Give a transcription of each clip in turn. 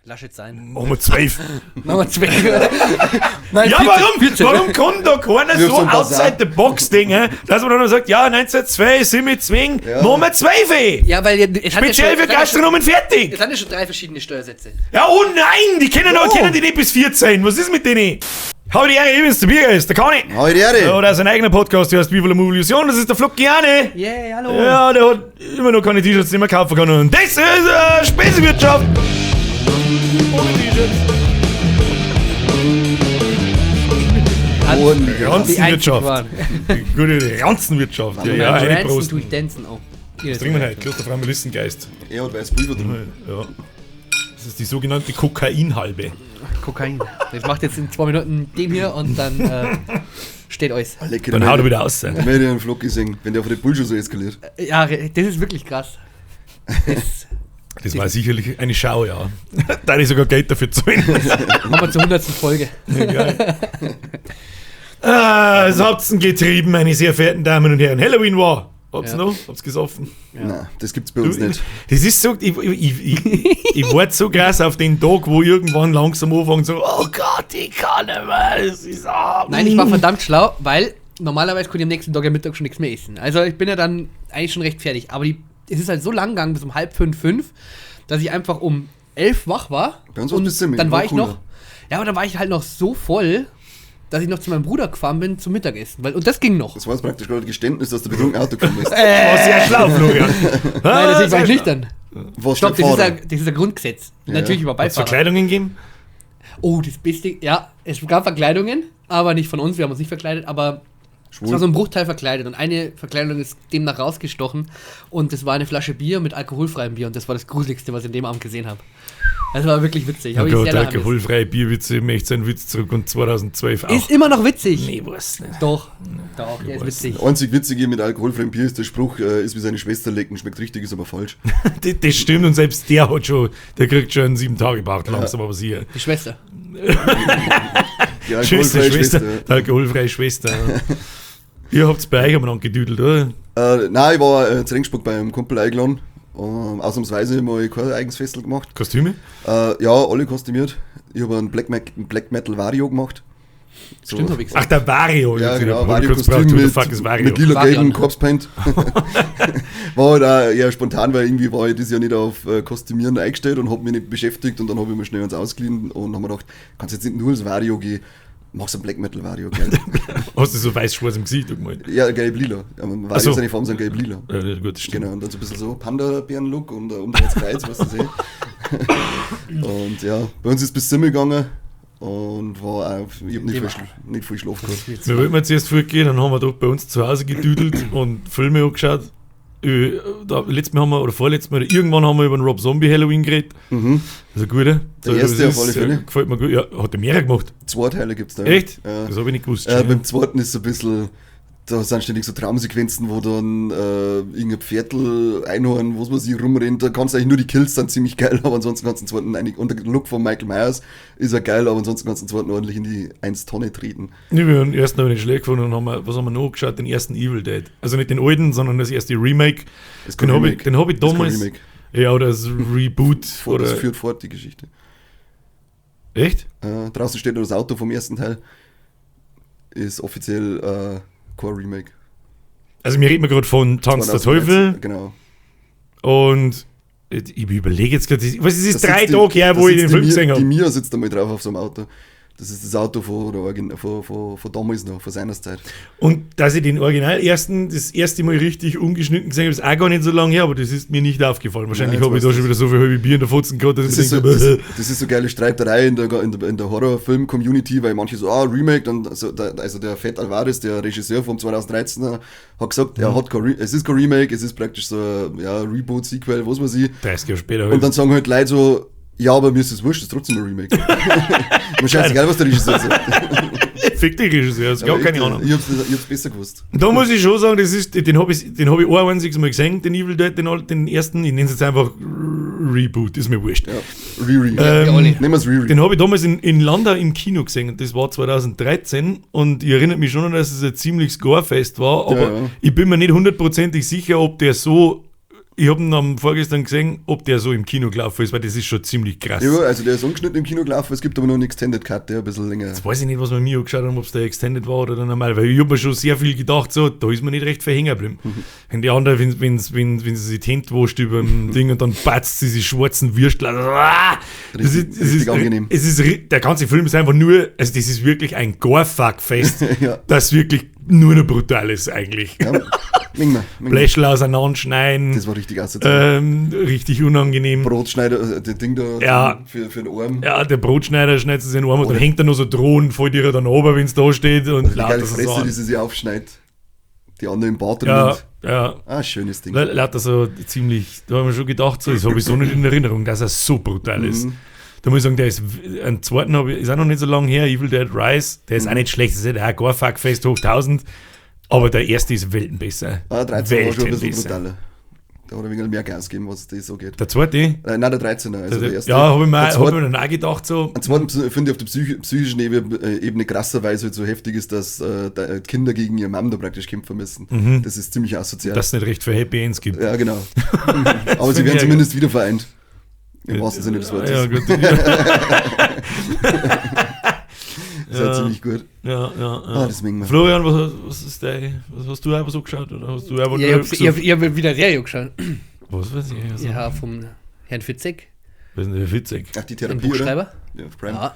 Lass jetzt sein. Machen wir 12. Machen wir 12. Nein, Ja, 14, warum? 14. Warum kann da keiner Wir so haben so ein Basar. outside the box denken, dass man dann noch sagt, ja, 1902 sind wir zwingen, Ja. machen wir 12. Ja, weil ja, es hat ja Speziell schon, für es hat ja schon, Gastronomen fertig. es sind ja schon drei verschiedene Steuersätze. Ja, oh nein, die kennen, noch, Oh. kennen die nicht bis 14. Was ist mit denen? Hau die Ehre, ich bin's, der Biergeist, der Conny. Hau die Ehre. Oder sein eigener Podcast, der heißt Viva la Movilusion, das ist der Flockiane. Yeah, hallo. Ja, der hat immer noch keine T-Shirts, die man kaufen kann. Und das ist Spesenwirtschaft. Ohne T-Shirts. Ordentlich. Die einzig Ranzenwirtschaft. waren. Die gute Ranzenwirtschaft. Ja, ja, eine Ranzen Prost. tue ich dancen auch. Was trinken wir heute? Klosterfrau Melissengeist. Er hat weiß Pulver drin. Ja. Das ist die sogenannte Kokainhalbe. Kokain. Das macht jetzt in 2 Minuten dem hier und dann steht alles. Lecker. Dann haut er wieder aus. Ich möchte den Flocki singen, wenn der auf Red Bull schon so eskaliert. Ja, das ist wirklich krass. Das Das war sicherlich eine Schau, ja. Da ich sogar Geld dafür zahlen. machen wir zur 100. Folge. Ja, geil. Ah, es habt's denn getrieben, meine sehr verehrten Damen und Herren. Halloween war. Habt's Ja. noch? Habt's gesoffen? Nein, das gibt's bei uns Du, nicht. Das ist so, ich warte so krass auf den Tag, wo irgendwann langsam anfangen so, oh Gott, ich kann nicht mehr, es ist ah, Nein, ich war verdammt schlau, weil normalerweise konnte ich am nächsten Tag ja Mittag schon nichts mehr essen. Also ich bin ja dann eigentlich schon recht fertig. Aber es ist halt so lang gegangen bis um halb fünf, fünf, dass ich einfach um 11 wach war. Bei uns war's und bis 7, dann war war ich cooler. noch. Ja, aber dann war ich halt noch so voll, dass ich noch zu meinem Bruder gefahren bin zum Mittagessen. Weil, und das ging noch. Das war jetzt praktisch gerade ein Geständnis, dass du betrunken Auto gefahren bist. War sehr schlau, Florian. Nein, natürlich war ich nüchtern. Was Stopp, der das ist Fahrer? ein, das ist ein Grundgesetz. Ja. Natürlich über Hat's Beifahrer. Verkleidungen gegeben? Oh, das Beste. Ja, es gab Verkleidungen, aber nicht von uns, wir haben uns nicht verkleidet, aber es Schwul. war so ein Bruchteil verkleidet und eine Verkleidung ist demnach rausgestochen und es war eine Flasche Bier mit alkoholfreiem Bier und das war das Gruseligste, was ich in dem Abend gesehen habe. Das war wirklich witzig. Oh Hab ich Gott, sehr lachen müssen. alkoholfreie Bierwitze, ich möchte seinen Witz zurück und 2012 auch. Ist immer noch witzig. Nee, weiß nicht. Doch, doch, der ist weiß witzig. Einzig Witzige mit alkoholfreiem Bier ist der Spruch, ist wie seine Schwester lecken, schmeckt richtig, ist aber falsch. Das stimmt und selbst der hat schon, der kriegt schon einen 7-Tage-Bart langsam, aber sicher. Die Schwester. Die Schwester, alkoholfreie Schwester, Schwester. die alkoholfreie Schwester. Ja. Ihr habt's bei euch umeinander gedüdelt, oder? Nein, ich war zu Regensburg bei einem Kumpel eingeladen. Ausnahmsweise mal kein eigenes Festel gemacht. Kostüme? Ja, alle kostümiert. Ich habe einen Black Metal Vario gemacht. So. Stimmt, hab ich gesagt. Ach, der Vario. Ja, Ich genau, hab Vario kurz gebraucht, Kostüm who the mit, fuck is Vario? mit lila Varion. gelben Corpse Paint. War halt auch eher spontan, weil irgendwie war ich dieses Jahr nicht auf Kostümieren eingestellt und hab mich nicht beschäftigt und dann habe ich mir schnell eins ausgeliehen und hab mir gedacht, kannst jetzt nicht nur als Vario gehen, machst ein Black Metal Vario, geil. Hast du so weiß-schwarz im Gesicht gemalt? Ja, gelb-lila. Ja, Vario Ach so. seine Farben sind gelb-lila. Ja, gut, das stimmt. Genau, und dann so ein bisschen so Panda-Bären-Look und um das Kreuz, was du siehst. Und ja, bei uns ist bis Simmel gegangen und war auch, ich hab nicht viel Schlaf gehabt. Wir wollten jetzt erst fortgehen, dann haben wir doch bei uns zu Hause gedüdelt und Filme angeschaut. Da, letztes Mal haben wir, oder vorletztes Mal, oder irgendwann haben wir über den Rob Zombie Halloween geredet. Mhm. Das ist ein guter. Der erste das auf alle Fälle. Gefällt mir gut. Ja, hat er mehrere gemacht. Zwei Teile gibt's da. Echt? Ja. Das habe ich nicht gewusst. Beim zweiten ist so ein bisschen, da sind ständig so Traumsequenzen, wo dann irgendein Pferdl, Einhorn, was weiß ich, rumrennt. Da kannst du eigentlich nur die Kills sind ziemlich geil, aber ansonsten kannst du den zweiten eigentlich, und der Look von Michael Myers ist ja geil, aber ansonsten kannst du den zweiten ordentlich in die 1 Tonne treten. Nee, wir haben den ersten habe ich nicht schlecht gefunden und haben wir, was haben wir noch angeschaut? Den ersten Evil Dead. Also nicht den alten, sondern das erste Remake. Das ist kein Den habe ich, Remake. den hab ich Das ist kein damals. Remake. Ja, oder das Reboot. Vor, das Oder, führt fort, die Geschichte. echt? Draußen steht noch das Auto vom ersten Teil. Ist offiziell kein Remake. Also, wir reden gerade von Tanz der 2013, Teufel Genau. und ich überlege jetzt gerade, was es ist Da drei sitzt die- Tage her, da wo ich sitzt den die Film Mia, gesehen Die habe. Mia sitzt da mal drauf auf so einem Auto. Das ist das Auto von, der Origin, von damals noch, von seiner Zeit. Und dass ich den Original ersten, das erste Mal richtig ungeschnitten gesehen habe, ist auch gar nicht so lange her, aber das ist mir nicht aufgefallen. Wahrscheinlich Nein, habe ich jetzt da weißt schon wieder so viel halbe Bier in der Fotzen gehabt, dass Das ich ist mir so, denke, das ist so geile Streiterei in der Horrorfilm-Community, weil manche so, ah, Remake, dann, so, da, also der Fett Alvarez, der Regisseur vom 2013er, hat gesagt, er hat kein Re es ist kein Remake, es ist praktisch so ein ja, Reboot, Sequel, was weiß ich. 30 Jahre später. Und dann sagen halt Leute so, ja, aber mir ist das wurscht, das ist trotzdem ein Remake. Mir scheißegal, was der Regisseur sagt. Fick dich, Regisseur, das ist gar Aber keine ich, Ahnung. Ich hab's besser gewusst. Da muss ich schon sagen, das ist, den hab ich ein einziges Mal gesehen, den Evil Dead, den ersten. Ich nenne es jetzt einfach Reboot, ist mir wurscht. Ja. Riri. Ja, alle. Nehmen wir's Riri. Den habe ich damals in Landau im Kino gesehen und das war 2013 und ich erinnere mich schon noch, dass es ein ziemliches Gorefest war, aber Ja, ja. ich bin mir nicht hundertprozentig sicher, ob der so ich hab ihn am vorgestern gesehen, ob der so im Kino gelaufen ist, weil das ist schon ziemlich krass. Ja, also der ist ungeschnitten im Kino gelaufen, es gibt aber noch einen Extended Cut, der ein bisschen länger. Jetzt weiß ich nicht, was wir mir angeschaut haben, ob es der Extended war oder der normal, weil ich hab mir schon sehr viel gedacht, so, da ist mir nicht recht verhängen geblieben. Wenn die andere, wenn sie sich die Hände wascht über dem Ding und dann patzt sie sich schwarzen Würstel. Das Richtig- richtig angenehm. Es ist, der ganze Film ist einfach nur, also das ist wirklich ein Gore-Fuck-Fest, Ja. das wirklich nur noch brutal ist eigentlich. Ja, Ming mal. Blechl auseinanderschneiden, Das war richtig asozial. richtig unangenehm. Brotschneider, das Ding da Ja. für den Arm. Ja, der Brotschneider schneidet sich den Arm und dann hängt er noch so drohend, fällt ihr dann runter, wenn es da steht und Die geile lauter so Fresse, Sachen. die sie sich aufschneidet. Die andere im Bad drin. Ja, liegt. ja. Ah, schönes Ding. Lauter so ziemlich, da haben wir schon gedacht, so, das habe ich so nicht in Erinnerung, dass er so brutal ist. Da muss ich sagen, der ist, einen zweiten habe ich, ist auch noch nicht so lange her, Evil Dead Rise, der ist auch nicht schlecht, das ist auch Gore-Fuck-Fest hoch 1000, aber der erste ist Welten besser. Ah, 13 war schon ein bisschen Welten besser. brutaler. Da hat er ein wenig mehr Gas gegeben, was das so geht. Der zweite? Nein, der 13er, also der erste. Ja, habe ich, mir- Der hab ich zweite- mir dann auch gedacht, so, Am zweiten finde ich auf der psychischen Ebene krasser, weil es halt so heftig ist, dass da Kinder gegen ihre Mom da praktisch kämpfen müssen. Das ist ziemlich asozial. dass es nicht recht für Happy Ends gibt. Ja, genau. Aber sie finde werden ich zumindest wieder vereint. Im wahrsten Sinne des Wortes. Ja, gut. Das ist ja ziemlich gut. Ja. Ah, das mögen wir. Florian, was ist dein, was hast du einfach so geschaut? Oder hast du einfach Ja, nur ich hab, ich hab wieder Serie geschaut. Was weiß ich? Also, Ja, vom Herrn Fitzek, Was ist denn der Fitzek? Ach, die dem Therapie, oder? Buchschreiber. Ja, auf Prime. Ja,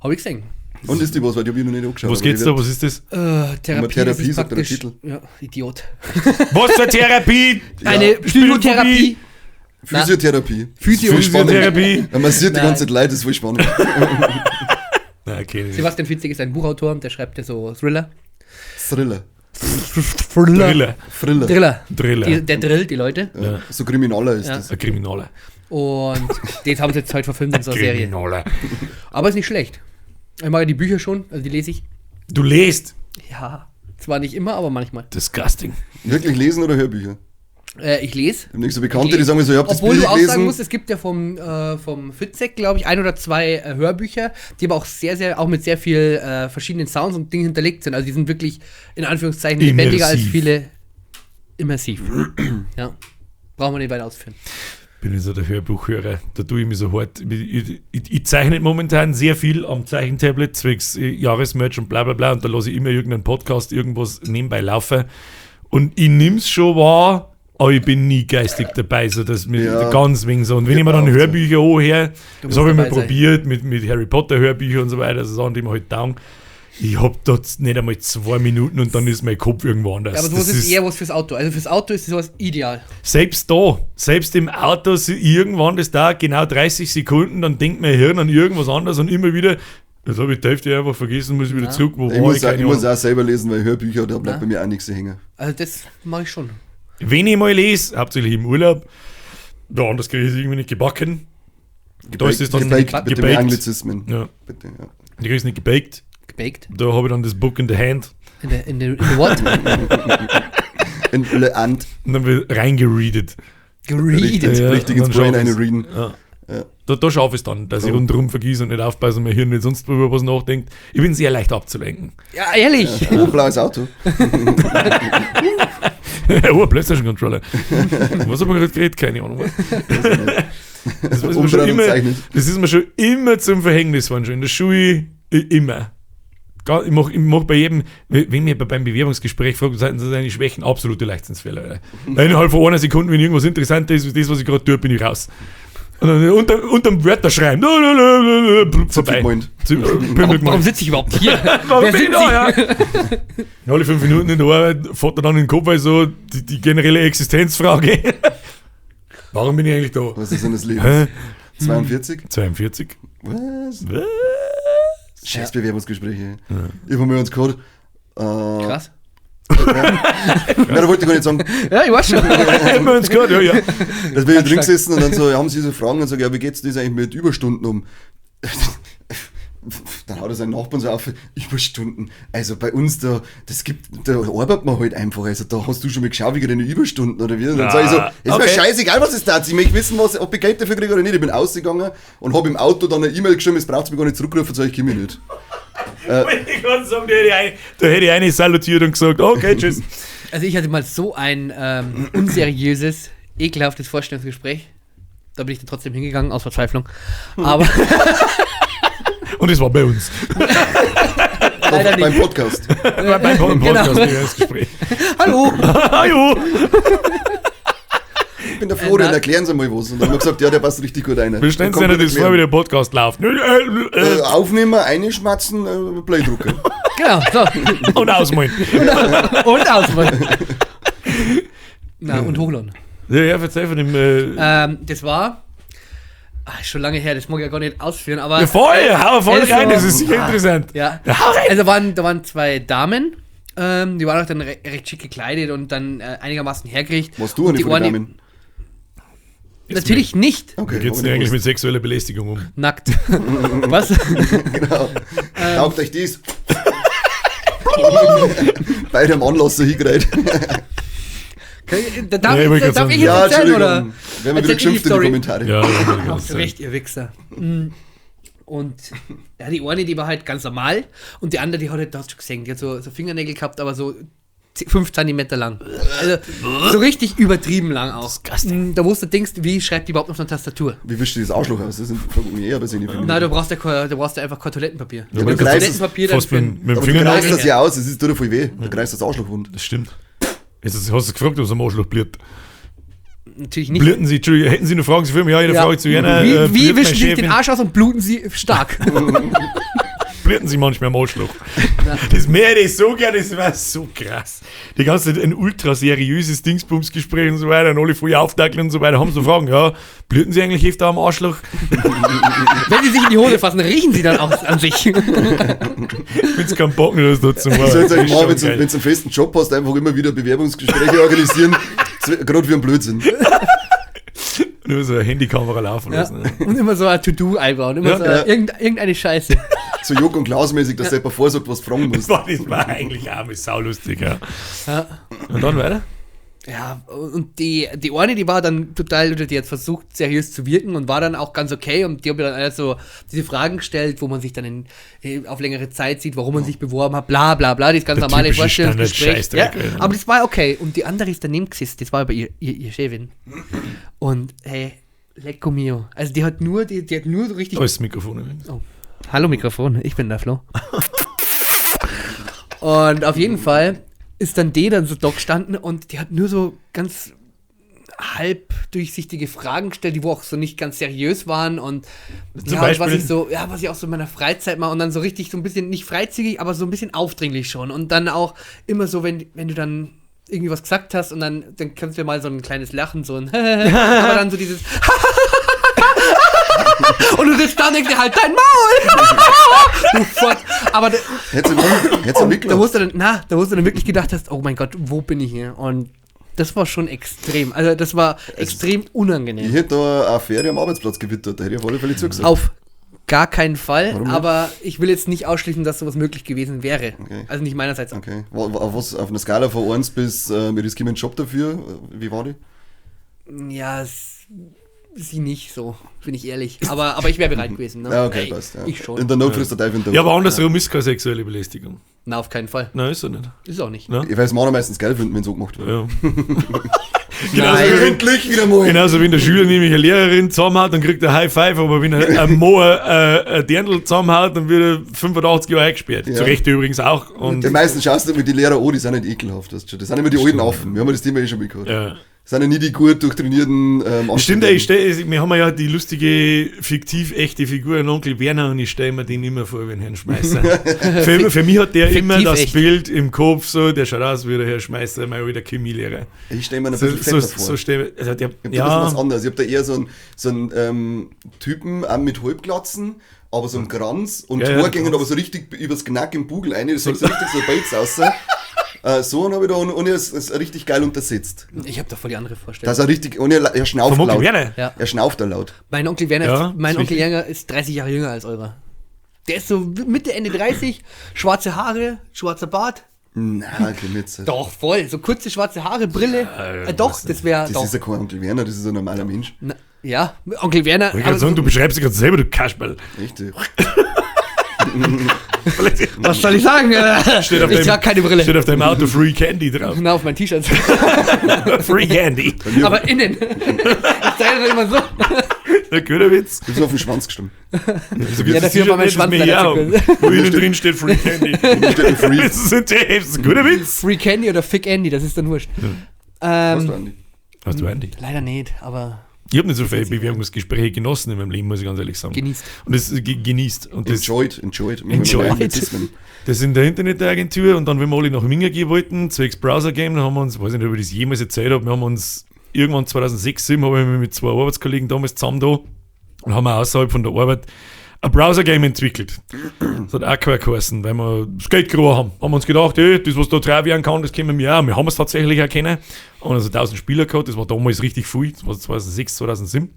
habe ich gesehen. Und ist die was, weil die hab ich noch nicht angeschaut. Was aber geht's die da? wird- Was ist das? Therapie, Therapie, das ist sagt der praktisch. Titel. Ja, Idiot. Was für Therapie? Eine Psychotherapie. Physiotherapie. Physio- Voll spannend. Physiotherapie. Er massiert die Nein. ganze Zeit Leute, das ist voll spannend. Nein, okay. nicht. Sebastian Fitzek ist ein Buchautor, der schreibt ja so Thriller. Thriller. Thriller. Thriller. Thriller. Thriller. Der drillt die Leute. Ja. So Kriminaler ist Ja. das. Ein Kriminaler. Und das haben sie jetzt halt verfilmt in so einer Serie. Kriminaler. Aber ist nicht schlecht. Ich mag ja die Bücher schon, also die lese ich. Du lest. Ja, zwar nicht immer, aber manchmal. Disgusting. Wirklich lesen oder Hörbücher? Ich lese. Ich hab nicht so Bekannte, die sagen mir so, ich hab das Obwohl Buch du auch sagen gelesen. musst, es gibt ja vom Fitzek, glaube ich, ein oder zwei Hörbücher, die aber auch sehr, sehr, auch mit sehr viel verschiedenen Sounds und Dingen hinterlegt sind. Also die sind wirklich in Anführungszeichen lebendiger als Immersiv. viele. Immersiv. Ja. Brauchen wir nicht weiter ausführen. Bin ich so der Hörbuchhörer. Da tue ich mich so hart. Ich zeichne momentan sehr viel am Zeichentablet, zwecks Jahresmerch und bla bla bla. Und da lasse ich immer irgendeinen Podcast, irgendwas nebenbei laufen. Und ich nehm's schon wahr, aber ich bin nie geistig dabei, so dass mir Ja. ganz wenig so. Und wenn ich mir dann auch so. Hörbücher anhöre, Du das musst habe ich mal dabei sein. probiert mit Harry Potter Hörbüchern und so weiter, also Sachen, die mir halt taugen. Ich hab dort nicht einmal 2 Minuten und dann ist mein Kopf irgendwo anders. Ja, aber sowas Das ist eher was fürs Auto. Also fürs Auto ist sowas ideal. Selbst da, selbst im Auto, irgendwann ist da genau 30 Sekunden, dann denkt mein Hirn an irgendwas anderes und immer wieder, jetzt habe ich die Hälfte einfach vergessen, muss ich wieder zurück, wo Ich war muss, ich, auch, keine ich muss Ahnung. auch selber lesen, weil Hörbücher, da bleibt Na. bei mir auch nichts hängen. Also das mache ich schon. Wenn ich mal lese, hauptsächlich im Urlaub, ja, anders kriege ich es irgendwie nicht gebacken. Da ist es dann Gebaked, bitte mit gebaked. Anglizismen. Ja, Bitte, ja. ich kriege es nicht gebaked. Gebaked. Da habe ich dann das Book in the hand In the what? In Le Ant. und dann wird reingereadet. Gereadet. Ja, richtig und ins dann Brain schaffe ich's. einreden. Ja. Ja. Da schaffe ich es dann, dass ich So. rundherum vergieße und nicht aufpasse und mein Hirn nicht sonst über was nachdenkt. Ich bin sehr leicht abzulenken. Ja, ehrlich. Oh, blaues Auto. Oh, PlayStation Controller. Was haben wir gerade geredet? Keine Ahnung. Das ist, mir schon Umdrehen und immer, zeichnen. das ist mir schon immer zum Verhängnis geworden, schon in der Schule, immer. Ich mach bei jedem, wenn mir beim Bewerbungsgespräch fragt, sind das deine Schwächen, absolute Leichtsinnsfehler. Alter. Innerhalb von einer Sekunde, wenn irgendwas interessant ist, das, was ich gerade tue, bin ich raus. Und dann unterm Wörter schreiben. Vorbei. gemeint. Warum sitze ich überhaupt hier? Warum Wer bin ich sind da, Sie? ja? Alle 5 Minuten in der Arbeit fährt er dann in den Kopf, weil so die generelle Existenzfrage. Warum bin ich eigentlich da? Was ist denn das Leben? Hä? 42? 42? Was? Was? Scheiß Bewerbungsgespräche. Ich habe mir uns gehabt. Krass. Nein, da wollte ich gar nicht sagen, Ja, ich weiß schon. Haben wir uns gehört, ja, ja. dass wir hier drin stark. gesessen und dann so, ja, haben sie so Fragen und sagen, ja, wie geht's denn das eigentlich mit Überstunden um? Dann haut er seinen Nachbarn so auf, Überstunden. Also bei uns da, das gibt, da arbeitet man halt einfach. Also da hast du schon mal geschaut, wie deine Überstunden oder wie. Und dann sag ich so, ist mir okay. scheißegal, was es da ist. Ich möchte wissen, was, ob ich Geld dafür kriege oder nicht. Ich bin ausgegangen und habe im Auto dann eine E-Mail geschrieben, es braucht mich gar nicht zurückrufen, sag ich, komme nicht. Ich kann sagen, da hätte ich eine salutiert und gesagt, okay, tschüss. Also ich hatte mal so ein unseriöses Ekelhaftes Vorstellungsgespräch. Da bin ich dann trotzdem hingegangen, aus Verzweiflung. Aber Und es war bei uns. leider Beim nicht. Podcast. Beim Podcast, Genau. Bewerbungsgespräch. Hallo! Hallo! Ich bin der Florian, na- erklären Sie mal was. Und dann haben wir gesagt, ja, der passt richtig gut rein. Wir stellen Dann uns kann das gut vor, wie erklären. der Podcast läuft. Aufnehmen, einschmatzen, Playdrucker. Genau, so. Und ausmalen. Und ausmalen. Na, und hochladen. Ja, ja, verzeih von dem. Das war schon lange her, das mag ich ja gar nicht ausführen, aber. Ja, voll, hau voll Also- rein, das ist sicher interessant. Ja. Ja, hau rein! Also da waren zwei Damen, die waren auch dann recht schick gekleidet und dann einigermaßen hergerichtet. Warst du Und eine die von den eine- Damen? Natürlich nicht. Okay, Wie geht's hab denn ich eigentlich nicht mit sexueller Belästigung um? Nackt. Was? gewusst. Genau. Taugt euch dies. Beide am Anlasser hingereiht. Da darf, Nee, wollte ich, grad darf sagen. ich jetzt Ja, erzählen, oder? Entschuldigung. Werden wir wieder Erzähl ich die geschimpft in die Story. Kommentare. Ja, ja, Hast recht, ihr Wichser. Mm. Und ja, die eine, die war halt ganz normal und die andere, die hat halt, da hast du schon gesehen, die hat so Fingernägel gehabt, aber so 5 cm lang. Also so richtig übertrieben lang auch. Da wo du denkst, wie schreibt die überhaupt auf einer Tastatur? Wie wischst du das Arschloch aus? Das fragt mich eher persönlich. Na, da brauchst du einfach kein Toilettenpapier. Ja, aber du greifst es- Toilettenpapier dann Fast für, mit dem Aber du greifst Fingernagel. das ja aus, es ist, tut ja voll weh. Du greifst das Arschloch wund. Das stimmt. Jetzt hast du gefragt, ob es am Arschloch bliert. natürlich nicht. Blierten Sie, Entschuldigung, hätten Sie noch Fragen zu mir? Ja, jede Ja. Frage zu einer. Wie, wie bliert wischen meine sie sich den Chefin? Arsch aus und bluten sie stark? Blierten Sie manchmal am Arschloch. Das mehr ich so gern, das war so krass. Die ganze Zeit ein ultra seriöses Dingsbumsgespräch und so weiter und alle voll aufdackeln und so weiter, haben so Fragen, ja, blierten Sie eigentlich öfter am Arschloch? Wenn sie sich in die Hose fassen, riechen sie dann auch an sich. Wenn Sie keinen Bock mehr hast, dazu machen. Das sollst du Das eigentlich ist machen, schon wenn du geil. wenn du einen festen Job hast, einfach immer wieder Bewerbungsgespräche organisieren. Gerade für einen Blödsinn. Nur so eine Handykamera laufen Ja. lassen. Ne? Und immer so ein To-Do einbauen. Immer Ja. so Ja. irgendeine Scheiße. So Joko und Klaus mäßig, dass der jemand vorsagt, was du fragen musst. Das war eigentlich auch mal saulustig, ja. Ja. Und dann weiter? Ja, und die eine, die war dann total, oder die hat versucht, seriös zu wirken und war dann auch ganz okay. Und die hat mir dann alle so diese Fragen gestellt, wo man sich dann auf längere Zeit sieht, warum man sich beworben hat, bla bla bla, das ganz Der normale typische Vorstellungsgespräch. Ja, Standard-Scheißdreck, ja. aber das war okay. Und die andere ist daneben gesessen, das war aber ihr Chefin. Und hey, lecco mio. Also die hat nur, die hat nur so richtig. Da ist das Mikrofon übrigens. Oh. Hallo Mikrofon, ich bin der Flo. Und auf jeden Fall ist dann die dann so da gestanden und die hat nur so ganz halb durchsichtige Fragen gestellt, die wo auch so nicht ganz seriös waren und Zum ja, und was Beispiel? ich so, ja, was ich auch so in meiner Freizeit mache und dann so richtig so ein bisschen, nicht freizügig, aber so ein bisschen aufdringlich schon und dann auch immer so, wenn du dann irgendwie was gesagt hast und dann kannst du ja mal so ein kleines Lachen, so ein aber dann so dieses und du sitzt da und denkst dir halt dein Maul! Du Fott. Aber da, Hättest du da mitgelacht? wo du dann, na, da wo du dann wirklich gedacht hast, oh mein Gott, wo bin ich hier? Und das war schon extrem. Also das war extrem unangenehm. Ich hätte da eine Affäre am Arbeitsplatz gewittert, da hätte ich auf alle Fälle zugesagt. Auf gar keinen Fall, Warum nicht? aber ich will jetzt nicht ausschließen, dass sowas möglich gewesen wäre. Okay. Also nicht meinerseits. Okay. Was, auf einer Skala von 1 bis wir riskieren einen Job dafür, wie war die? Ja, sie nicht so, bin ich ehrlich. Aber ich wäre bereit gewesen. Ne? Ja, okay, Ey, passt. Ja. Ich schon. In der Not frisst der Teufel in der Ja, aber andersrum ist keine sexuelle Belästigung. Na, auf keinen Fall. Nein, ist er nicht. Ist auch nicht. Ne? Ich weiß, Männer meistens geil finden, wenn so gemacht wird. Ja. Genauso, Nein. wie wenn, Endlich wieder mal! genauso wenn der Schüler nämlich eine Lehrerin zusammenhaut, dann kriegt er High Five, aber wenn er ein Mo ein Dirndl zusammenhaut, dann wird er 85 Jahre eingesperrt. Ja. Zu Recht übrigens auch. Und Die meisten schaust du mit die Lehrer an, die sind nicht ekelhaft. Weißt du schon. Das sind immer die alten Affen. Wir haben ja das Thema eh schon mal gehabt. ja. Das sind ja nie die gut durchtrainierten Stimmt, ey, ich stell, wir haben ja die lustige, fiktiv echte Figur, den Onkel Werner, und ich stelle mir den immer vor wie einen Herrn Schmeißer. Für mich hat der Fiktiv immer das echt. Bild im Kopf, so, der schaut aus wie der Herr Schmeißer, mein alter Chemielehrer. Ich stelle mir ein So, bisschen so, fetter vor. so stell, also der, Ich hab da ein bisschen was ja, anderes. Ich hab da eher so einen, Typen auch mit Halbglatzen, aber so einen Kranz und Ja, ja, Haargängen, der aber so richtig übers Knack im Bugel rein. Das sieht so richtig so Beiz aus. So einen habe ich da und er ist richtig geil untersetzt. Ich habe da voll die andere Vorstellung. Das ist er richtig, und er schnauft vom Onkel laut. Werner. Ja. Er schnauft da laut. Mein Onkel Werner, Ja, ist, mein ist Onkel richtig. Werner ist 30 Jahre jünger als eurer. Der ist so Mitte, Ende 30, schwarze Haare, schwarzer Bart. Na, okay, jetzt. Doch, voll. So kurze schwarze Haare, Brille. Ja, doch, weiß das wäre. Das Doch. ist ja kein Onkel Werner, das ist ein normaler Mensch. Na, ja, Onkel Werner. Ich aber kann sagen, so, du beschreibst dich gerade selber, du Kasperl. Echt? Was soll ich sagen? Steht auf Ich deinem- trage keine Brille. Steht auf deinem Auto Free Candy drauf. Genau, auf mein T-Shirt. Free Candy. Aber innen. Ich zeige das immer so. Der guter Witz. Ich bin auf den Schwanz gestimmt. Wieso Ja, gibt's das dafür war mein T-Shirt nicht, das Schwanz wir leider hier zu haben? kurz. Wo innen drin steht Free Candy. Steht Free. Das ist ein, das ist ein guter Witz. Free Candy oder Fick Andy, das ist dann wurscht. Hast du, Andi? Hast du Andy? Leider nicht, aber Ich habe nicht so viele Bewerbungsgespräche genossen in meinem Leben, muss ich ganz ehrlich sagen. genießt. Und das genießt. Und das, Enjoyed, enjoyed. Enjoyed. Das in der Internetagentur und dann, wenn wir alle nach Minga gehen wollten, zwecks Browser Game, dann haben wir uns, weiß nicht, ob ich das jemals erzählt habe, wir haben uns irgendwann 2006, 2007 habe ich mich mit zwei Arbeitskollegen damals zusammen da und haben wir außerhalb von der Arbeit ein Browser Game entwickelt. Das hat auch keiner geheißen, weil wir das Geld gerochen haben. Haben wir uns gedacht, ey, das, was da Travian kann, das können wir auch. Wir haben es tatsächlich auch kennen. Haben also 1000 Spieler gehabt, das war damals richtig viel, das war 2006, 2007.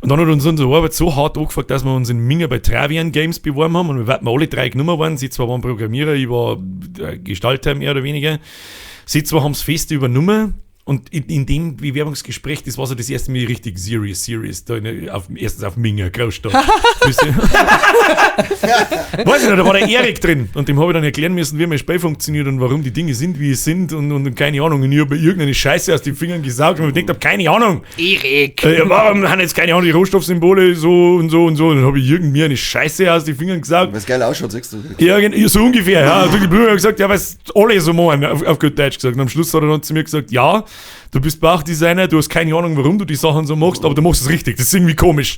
Und dann hat uns unsere Arbeit so hart angefangen, dass wir uns in Minga bei Travian Games beworben haben und wir waren alle drei genommen worden. Sie zwei waren Programmierer, ich war Gestalter mehr oder weniger. Sie zwei haben es fest übernommen und in dem Bewerbungsgespräch, das war so das erste Mal richtig serious, serious, da in, auf, erstens auf Minga, Großstadt. Weiß ich noch, da war der Erik drin und dem habe ich dann erklären müssen, wie mein Spiel funktioniert und warum die Dinge sind, wie sie sind und keine Ahnung. Und ich habe mir irgendeine Scheiße aus den Fingern gesaugt und mir gedacht habe, keine Ahnung. Erik! Warum haben jetzt keine Ahnung, die Rohstoffsymbole so und so und so. Und dann habe ich irgendwie eine Scheiße aus den Fingern gesaugt. Weil es geil ausschaut, sagst du. Ja, so ungefähr, ja. Also die Blume hat gesagt, ja, weil es alle so machen, auf gut Deutsch gesagt. Und am Schluss hat er dann zu mir gesagt, ja, du bist Bauchdesigner, du hast keine Ahnung, warum du die Sachen so machst, aber du machst es richtig. Das ist irgendwie komisch.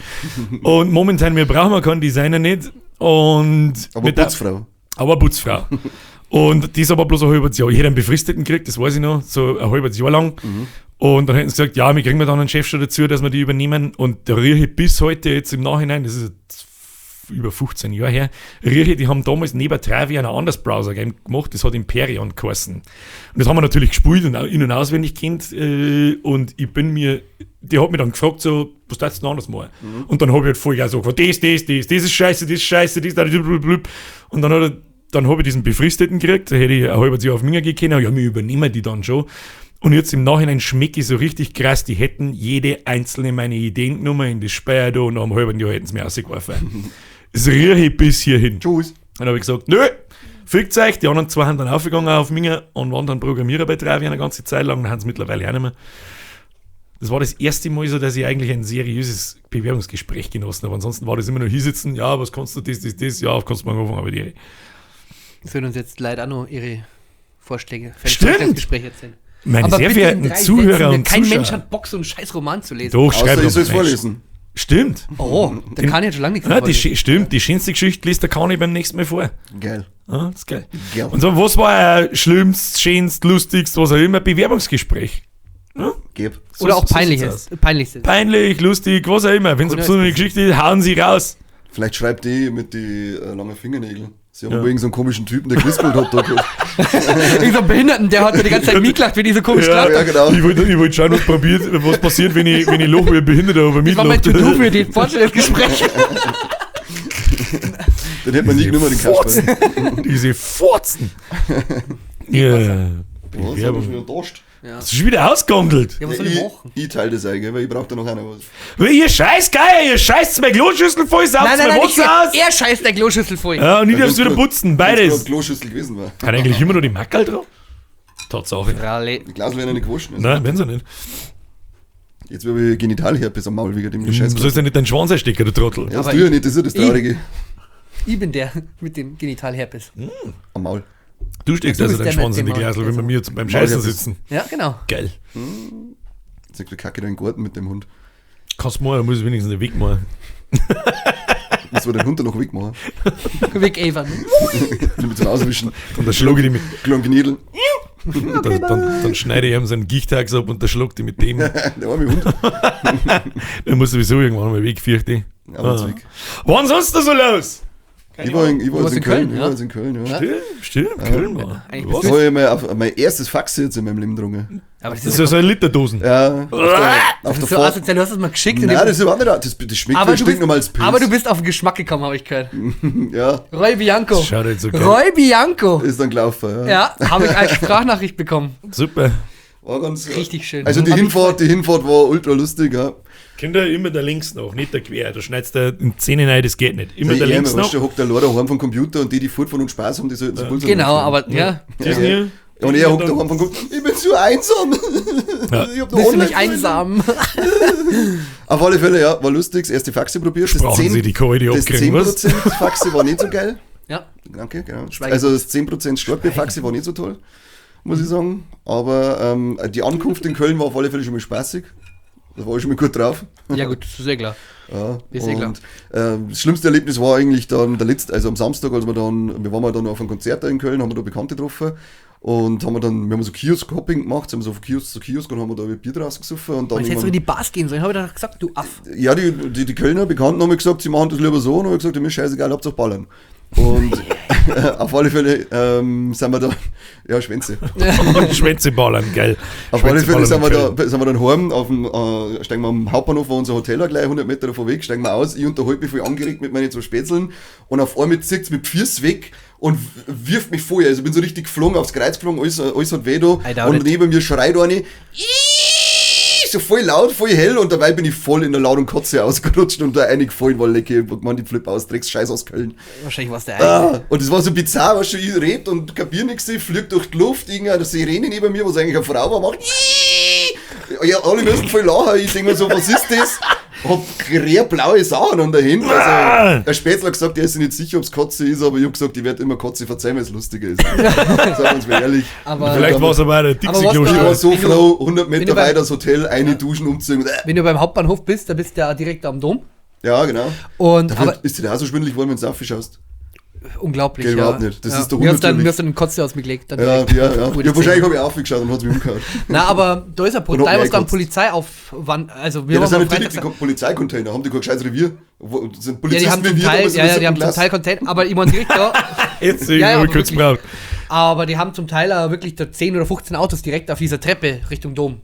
Und momentan, wir brauchen keinen Designer nicht. Und Aber mit der- Putzfrau. aber Putzfrau. Und das aber bloß ein halbes Jahr. Ich hätte einen befristeten gekriegt, das weiß ich noch, so ein halbes Jahr lang. Und dann hätten sie gesagt, ja, wir kriegen wir dann einen Chef schon dazu, dass wir die übernehmen. Und da rieche ich bis heute jetzt im Nachhinein, das ist jetzt über 15 Jahre her, rieche ich, die haben damals neben Travian ein anderes Browser-Game gemacht, das hat Imperion geheißen. Und das haben wir natürlich gespielt und auch in- und auswendig kennt. Und ich bin mir, die hat mich dann gefragt, so, was darfst du denn anders machen? Und dann habe ich halt voll so gefragt, das, das, das, das ist scheiße, das ist scheiße, das, das, blub. Und dann hat er, dann habe ich diesen Befristeten gekriegt, da hätte ich ein halbes Jahr auf Minga gehen können, ja, wir übernehmen die dann schon. Und jetzt im Nachhinein schmecke ich so richtig krass, die hätten jede einzelne meiner Ideen genommen in das Speier da und nach einem halben Jahr hätten sie mir rausgeworfen. Es rieche ich bis hierhin. Tschüss. Dann habe ich gesagt, nö, fickt euch. Die anderen zwei haben dann aufgegangen auf Minga und waren dann Programmierer bei Travian eine ganze Zeit lang. Dann haben sie mittlerweile auch nicht mehr. Das war das erste Mal so, dass ich eigentlich ein seriöses Bewerbungsgespräch genossen habe. Ansonsten war das immer nur hinsitzen, ja, was kannst du, das, das, das, ja, kannst du mal anfangen, aber die. Sollen uns jetzt leider auch noch ihre Vorschläge für ein Stimmt. Vorstellungsgespräch erzählen. Meine Aber sehr bitte in verehrten drei Zuhörer Sätzen, und Kein Zuschauer. Mensch hat Bock, so einen scheiß Roman zu lesen. Doch, Außer schreib ich soll es doch. vorlesen. Stimmt. Oh, da kann ich jetzt schon lange nichts Ja, mehr die, vorlesen. stimmt, die schönste Geschichte liest der Kani beim nächsten Mal vor. Geil. Ja, das ist geil. Geil. Und so, was war euer schlimmstes, schönstes, lustigstes, was auch immer, Bewerbungsgespräch? Geb. So- Oder auch so sieht's peinliches. aus. Peinlichstes. Peinlich, lustig, was auch immer. Wenn es Oder so eine Geschichte ist, hauen sie raus. Vielleicht schreibt die mit die langen Fingernägeln. Sie haben übrigens so einen komischen Typen, der gelispelt hat. Da gehabt. Irgend so einen Behinderten, der hat da die ganze Zeit mitgelacht, wenn die so komisch Ja, gelacht ja, hat. genau. Ich wollte ich wollt schauen, was, probiert, was passiert, wenn ich, wenn ich lache wie ein Behinderter, aber Das war mein mitlacht. To-Do für die Vorstellungsgespräche. Den hätte man nie genommen, den Kasperl. Furzen. Diese Furzen. Ja. Was hab ich schon Bewerbung. wieder Dost? Das ist schon wieder ausgehandelt. Ja, was soll ich machen? Ich teile das eigentlich, weil ich brauche da noch einer was. Ihr Scheißgeier, ihr scheißt meine Kloschüssel voll, saugt Nein, nein, mein nein, ich, Wasser aus. er scheißt der Kloschüssel voll. Ja, und ich darf's Wenn's wieder putzen, beides. grad Kloschüssel gewesen war. Hat eigentlich immer noch die Mackerl drauf? Tatsache. Ralle. Die Glasl werden ja nicht gewaschen. Also. Nein, werden sie nicht. Jetzt habe ich Genitalherpes am Maul wegen dem Scheiß. Du sollst ja nicht deinen Schwanz erstecken, du Trottel. Ja, das Aber tue ich ja nicht, das ist ja das Traurige. Ich bin der mit dem Genitalherpes. Am Maul. Du steckst Du also bist deinen der Schwanz mit in die dem Glasl, wenn wir Maul. mir jetzt beim Scheißen Maulherpes. sitzen. Ja, genau. Geil. Jetzt du Kacke da in den Garten mit dem Hund. Kannst du mal, da muss ich wenigstens den Weg machen. Muss man den Hund dann noch wegmachen. Weg Eva. Mit zum Auswischen. Und dann schlage ich die mit, Kleinen Knädel. dann schneide ich ihm seinen Gichtags ab und dann schlagt ich mit dem. Der arme Hund. Der muss sowieso irgendwann mal weg, fürchte ich. Aber Ah. weg. Wann sonst da so los? Ich war, in, ich war Du jetzt warst in Köln. Ich ja? war jetzt in Köln, ja. Stimmt, stimmt, Köln war. Eigentlich Was? bist Da habe ich mal auf, mein erstes Fax jetzt in meinem Leben getrunken. Aber das Das ist, ist ja so eine Literdosen. Ja, auf der, auf das der ist so Fahrt. asozial. Du hast das mal geschickt. und Nein, ich- das ist überhaupt nicht. Das schmeckt aber, wie du bist, stinknormales Pilz. aber du bist auf den Geschmack gekommen, habe ich gehört. Ja, Roy Bianco. Das schaut jetzt so geil. Roy Bianco. ist dann gelaufen. Ja. Ja, habe ich als Sprachnachricht bekommen. Super. War ganz, Richtig schön. Also die Hinfahrt war ultra lustig, ja. Kinder, immer da links noch, nicht da quer. Da schneidest du in Zähne rein, das geht nicht. Immer da links noch. Da hockt der Lord daheim vom Computer und die fortfahren und Spaß haben, die sollten so ja. Genau, aber ja. ja. Und er hockt daheim vom Computer, ich bin zu einsam. Ja. Ich hab Bist du nicht einsam? Auf alle Fälle, ja, war lustig. Das erste Faxe probiert. Sprachen Sie die Kohle, die abkriegen, was? Das 10% Faxe war nicht so geil. Ja. Danke, genau. Also das 10% Starkbier-Faxe war nicht so toll, muss ich sagen. Aber die Ankunft in Köln war auf alle Fälle schon mal spaßig. Da war ich schon mal gut drauf. Ja gut, das ist eh klar. Ja, ist eh klar. Das schlimmste Erlebnis war eigentlich dann der letzte, also am Samstag, als wir waren dann auf einem Konzert da in Köln, haben wir da Bekannte getroffen und haben wir haben so Kiosk-Hopping gemacht, sind wir so von Kiosk zu Kiosk und haben wir da Bier draus gesoffen. Und dann jetzt hättest du in die Bars gehen sollen, habe ich doch gesagt, du Aff. Ja, die Kölner Bekannten haben gesagt, sie machen das lieber so und haben gesagt, mir ist scheißegal, Hauptsache ballern. Und auf alle Fälle sind wir da, ja, Schwänze. Schwänze ballern, geil. Auf alle Fälle sind wir dann heim, auf dem, steigen wir am Hauptbahnhof, war unser Hotel auch gleich 100 Meter davor weg, steigen wir aus, ich unterhalte mich voll angeregt mit meinen zwei Spätzeln und auf einmal zieht es mit Füßen weg und wirft mich vorher. Also ich bin so richtig geflogen, aufs Kreuz geflogen, alles hat weh da. Und neben mir schreit eine, so voll laut, voll hell und dabei bin ich voll in der Ladung Kotze ausgerutscht und da reingefallen, weil lecke, man die Flip aus, Drecks Scheiß aus Köln. Wahrscheinlich war es der eigene. Und das war so bizarr, weißt du, ich red und kapier nichts, ich flieg durch die Luft, irgendeine Sirene neben mir, was eigentlich eine Frau war, macht ja, alle müssen voll lachen, ich denk mir so, was ist das? Hab blaue Sachen an der Händen. Also, der Spätzler hat gesagt, er ist sich nicht sicher, ob es Kotze ist, aber ich hab gesagt, ich werde immer Kotze verzeihen, weil es lustiger ist. Sagen wir uns mal ehrlich. Aber vielleicht war es aber auch der Dixie-Klo. Ich war so froh, 100 Meter weit das Hotel, eine Duschen umziehen. Wenn du beim Hauptbahnhof bist, da bist du ja direkt am Dom. Ja, genau. Und, aber ist dir da auch so schwindelig geworden, wenn du aufschaust? Unglaublich, geht ja. Überhaupt nicht. Das ja. ist doch mir hast dann den Kotze aus mir gelegt. Dann ja, ja, ja. Ja, wahrscheinlich habe ich aufgeschaut und hat es mich umgehauen. Na, aber da ist ein Polizei, was da am Polizeiaufwand. Also wir ja, das sind natürlich die Polizeicontainer, haben die kein gescheites Revier. Sind Polizisten ja, die haben zum Teil, ja, die haben zum Teil Container, aber ich meine direkt da. Jetzt sehe ich, ja, kurz braucht. Aber die haben zum Teil auch wirklich da 10 oder 15 Autos direkt auf dieser Treppe Richtung Dom.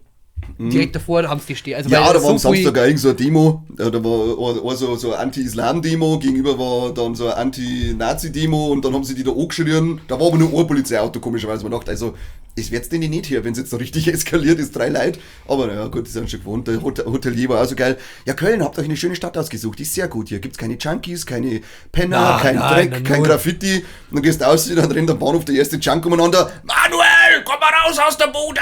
Direkt davor haben sie stehen. Also, ja, da war am Samstag auch irgend so eine Demo. Da war so eine Anti-Islam-Demo, gegenüber war dann so eine Anti-Nazi-Demo und dann haben sie die da angeschrien. Da war aber nur ein Polizeiauto, komischerweise. Man dachte, also, es wird's denn nicht hier, wenn es jetzt noch richtig eskaliert ist, 3 Leute. Aber naja, gut, die sind schon gewohnt. Der Hotelier war auch so geil. Ja, Köln, habt euch eine schöne Stadt ausgesucht, die ist sehr gut. Hier gibt's keine Junkies, keine Penner, kein Dreck, kein Graffiti. Und dann gehst du aus, dann rennt am Bahnhof der erste Junk umeinander. Manuel, komm mal raus aus der Bude!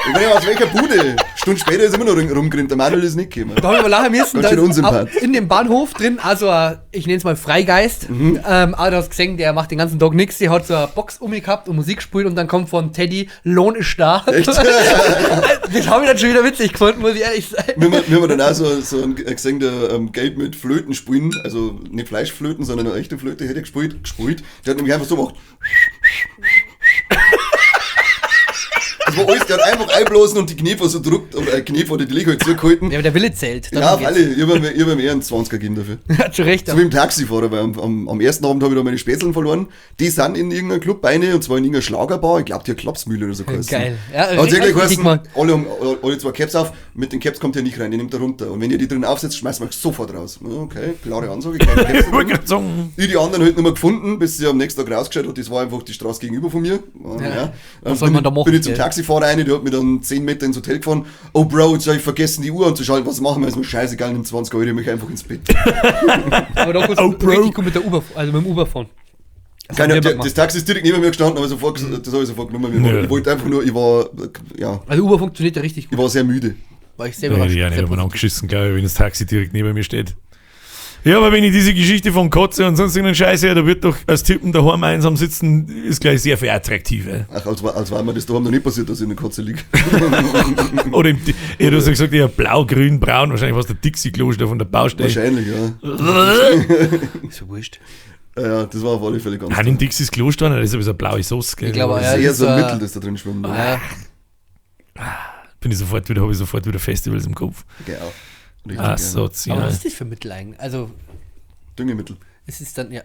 Ich weiß nicht, aus welcher Bude? Stunden später ist immer noch rumgerannt, der Manuel ist nicht gekommen. Da haben wir lachen müssen. Ganz schön unsympath. In dem Bahnhof drin, also ich nenne es mal Freigeist, aber du hast gesehen, der macht den ganzen Tag nichts, der hat so eine Box um mich gehabt und Musik gespielt und dann kommt von Teddy, Lohn ist da. Echt? Das habe ich dann schon wieder witzig gefunden, muss ich ehrlich sein. Wir haben dann auch so einen gesehen, der Geld mit Flöten spielen, also nicht Fleischflöten, sondern eine echte Flöte hätte er gespielt. Der hat nämlich einfach so gemacht. Das war alles, der hat einfach einblasen und die Kniefer so druckt und Kniefer oder die Liege halt zugehalten. Ja, aber der Wille zählt. Ja, auf alle. Ich hab mir eher einen 20er gegeben dafür. Ja, zu Recht. So wie im Taxifahrer, weil am ersten Abend habe ich da meine Spätzeln verloren. Die sind in irgendeinem Club rein, und zwar in irgendeiner Schlagerbar. Ich glaube, die hat Klapsmühle oder so geheißen. Geil. Ja, hat wirklich geheißen, alle haben alle zwei Caps auf, mit den Caps kommt ihr nicht rein, die nimmt er runter. Und wenn ihr die drin aufsetzt, schmeißt man sofort raus. Okay, klare Ansage, keine Caps drin. Ich die anderen halt nicht mehr gefunden, bis sie am nächsten Tag rausgeschaut hat. Das war einfach die Straße gegenüber von mir. Ja. Ja. Was soll man da machen? Bin ich zum Taxifahrer rein, der hat mich dann 10 Meter ins Hotel gefahren. Oh Bro, jetzt habe ich vergessen, die Uhr anzuschalten. Was machen wir? Ist mir scheißegal, nimm 20 Euro, ich mich einfach ins Bett. Aber da kannst du richtig gut mit der Uber, also mit dem Uber fahren. Keine, das Taxi ist direkt neben mir gestanden, aber sofort, das habe ich sofort genommen. Ich wollte einfach nur, ich war, ja. Also Uber funktioniert ja richtig gut. Ich war sehr müde. War ich sehr überrascht. Ja, ich habe angeschissen, glaube ich, wenn das Taxi direkt neben mir steht. Ja, aber wenn ich diese Geschichte von Kotze und sonst irgendeinen Scheiß höre, da wird doch als Typen daheim einsam sitzen, ist gleich sehr viel attraktiver. Ach, als war mir das daheim noch nicht passiert, dass ich in der Kotze liege. Oder im, ja, du hast ja gesagt, ja, blau, grün, braun, wahrscheinlich war es der Dixie-Klo von der Baustelle. Wahrscheinlich, ja. Ist so wurscht. Ja, das war auf alle Fälle ganz. Nein, im Dixies Klo standen, das ist aber so eine blaue Sauce, gell? Ich glaube, das ist eher so ein Mittel, das da drin schwimmt. Ja. Bin ich sofort wieder, habe ich sofort wieder Festivals im Kopf. Genau. Ah, so, aber was ist das für Mittel eigentlich? Also Düngemittel. Es ist dann, ja.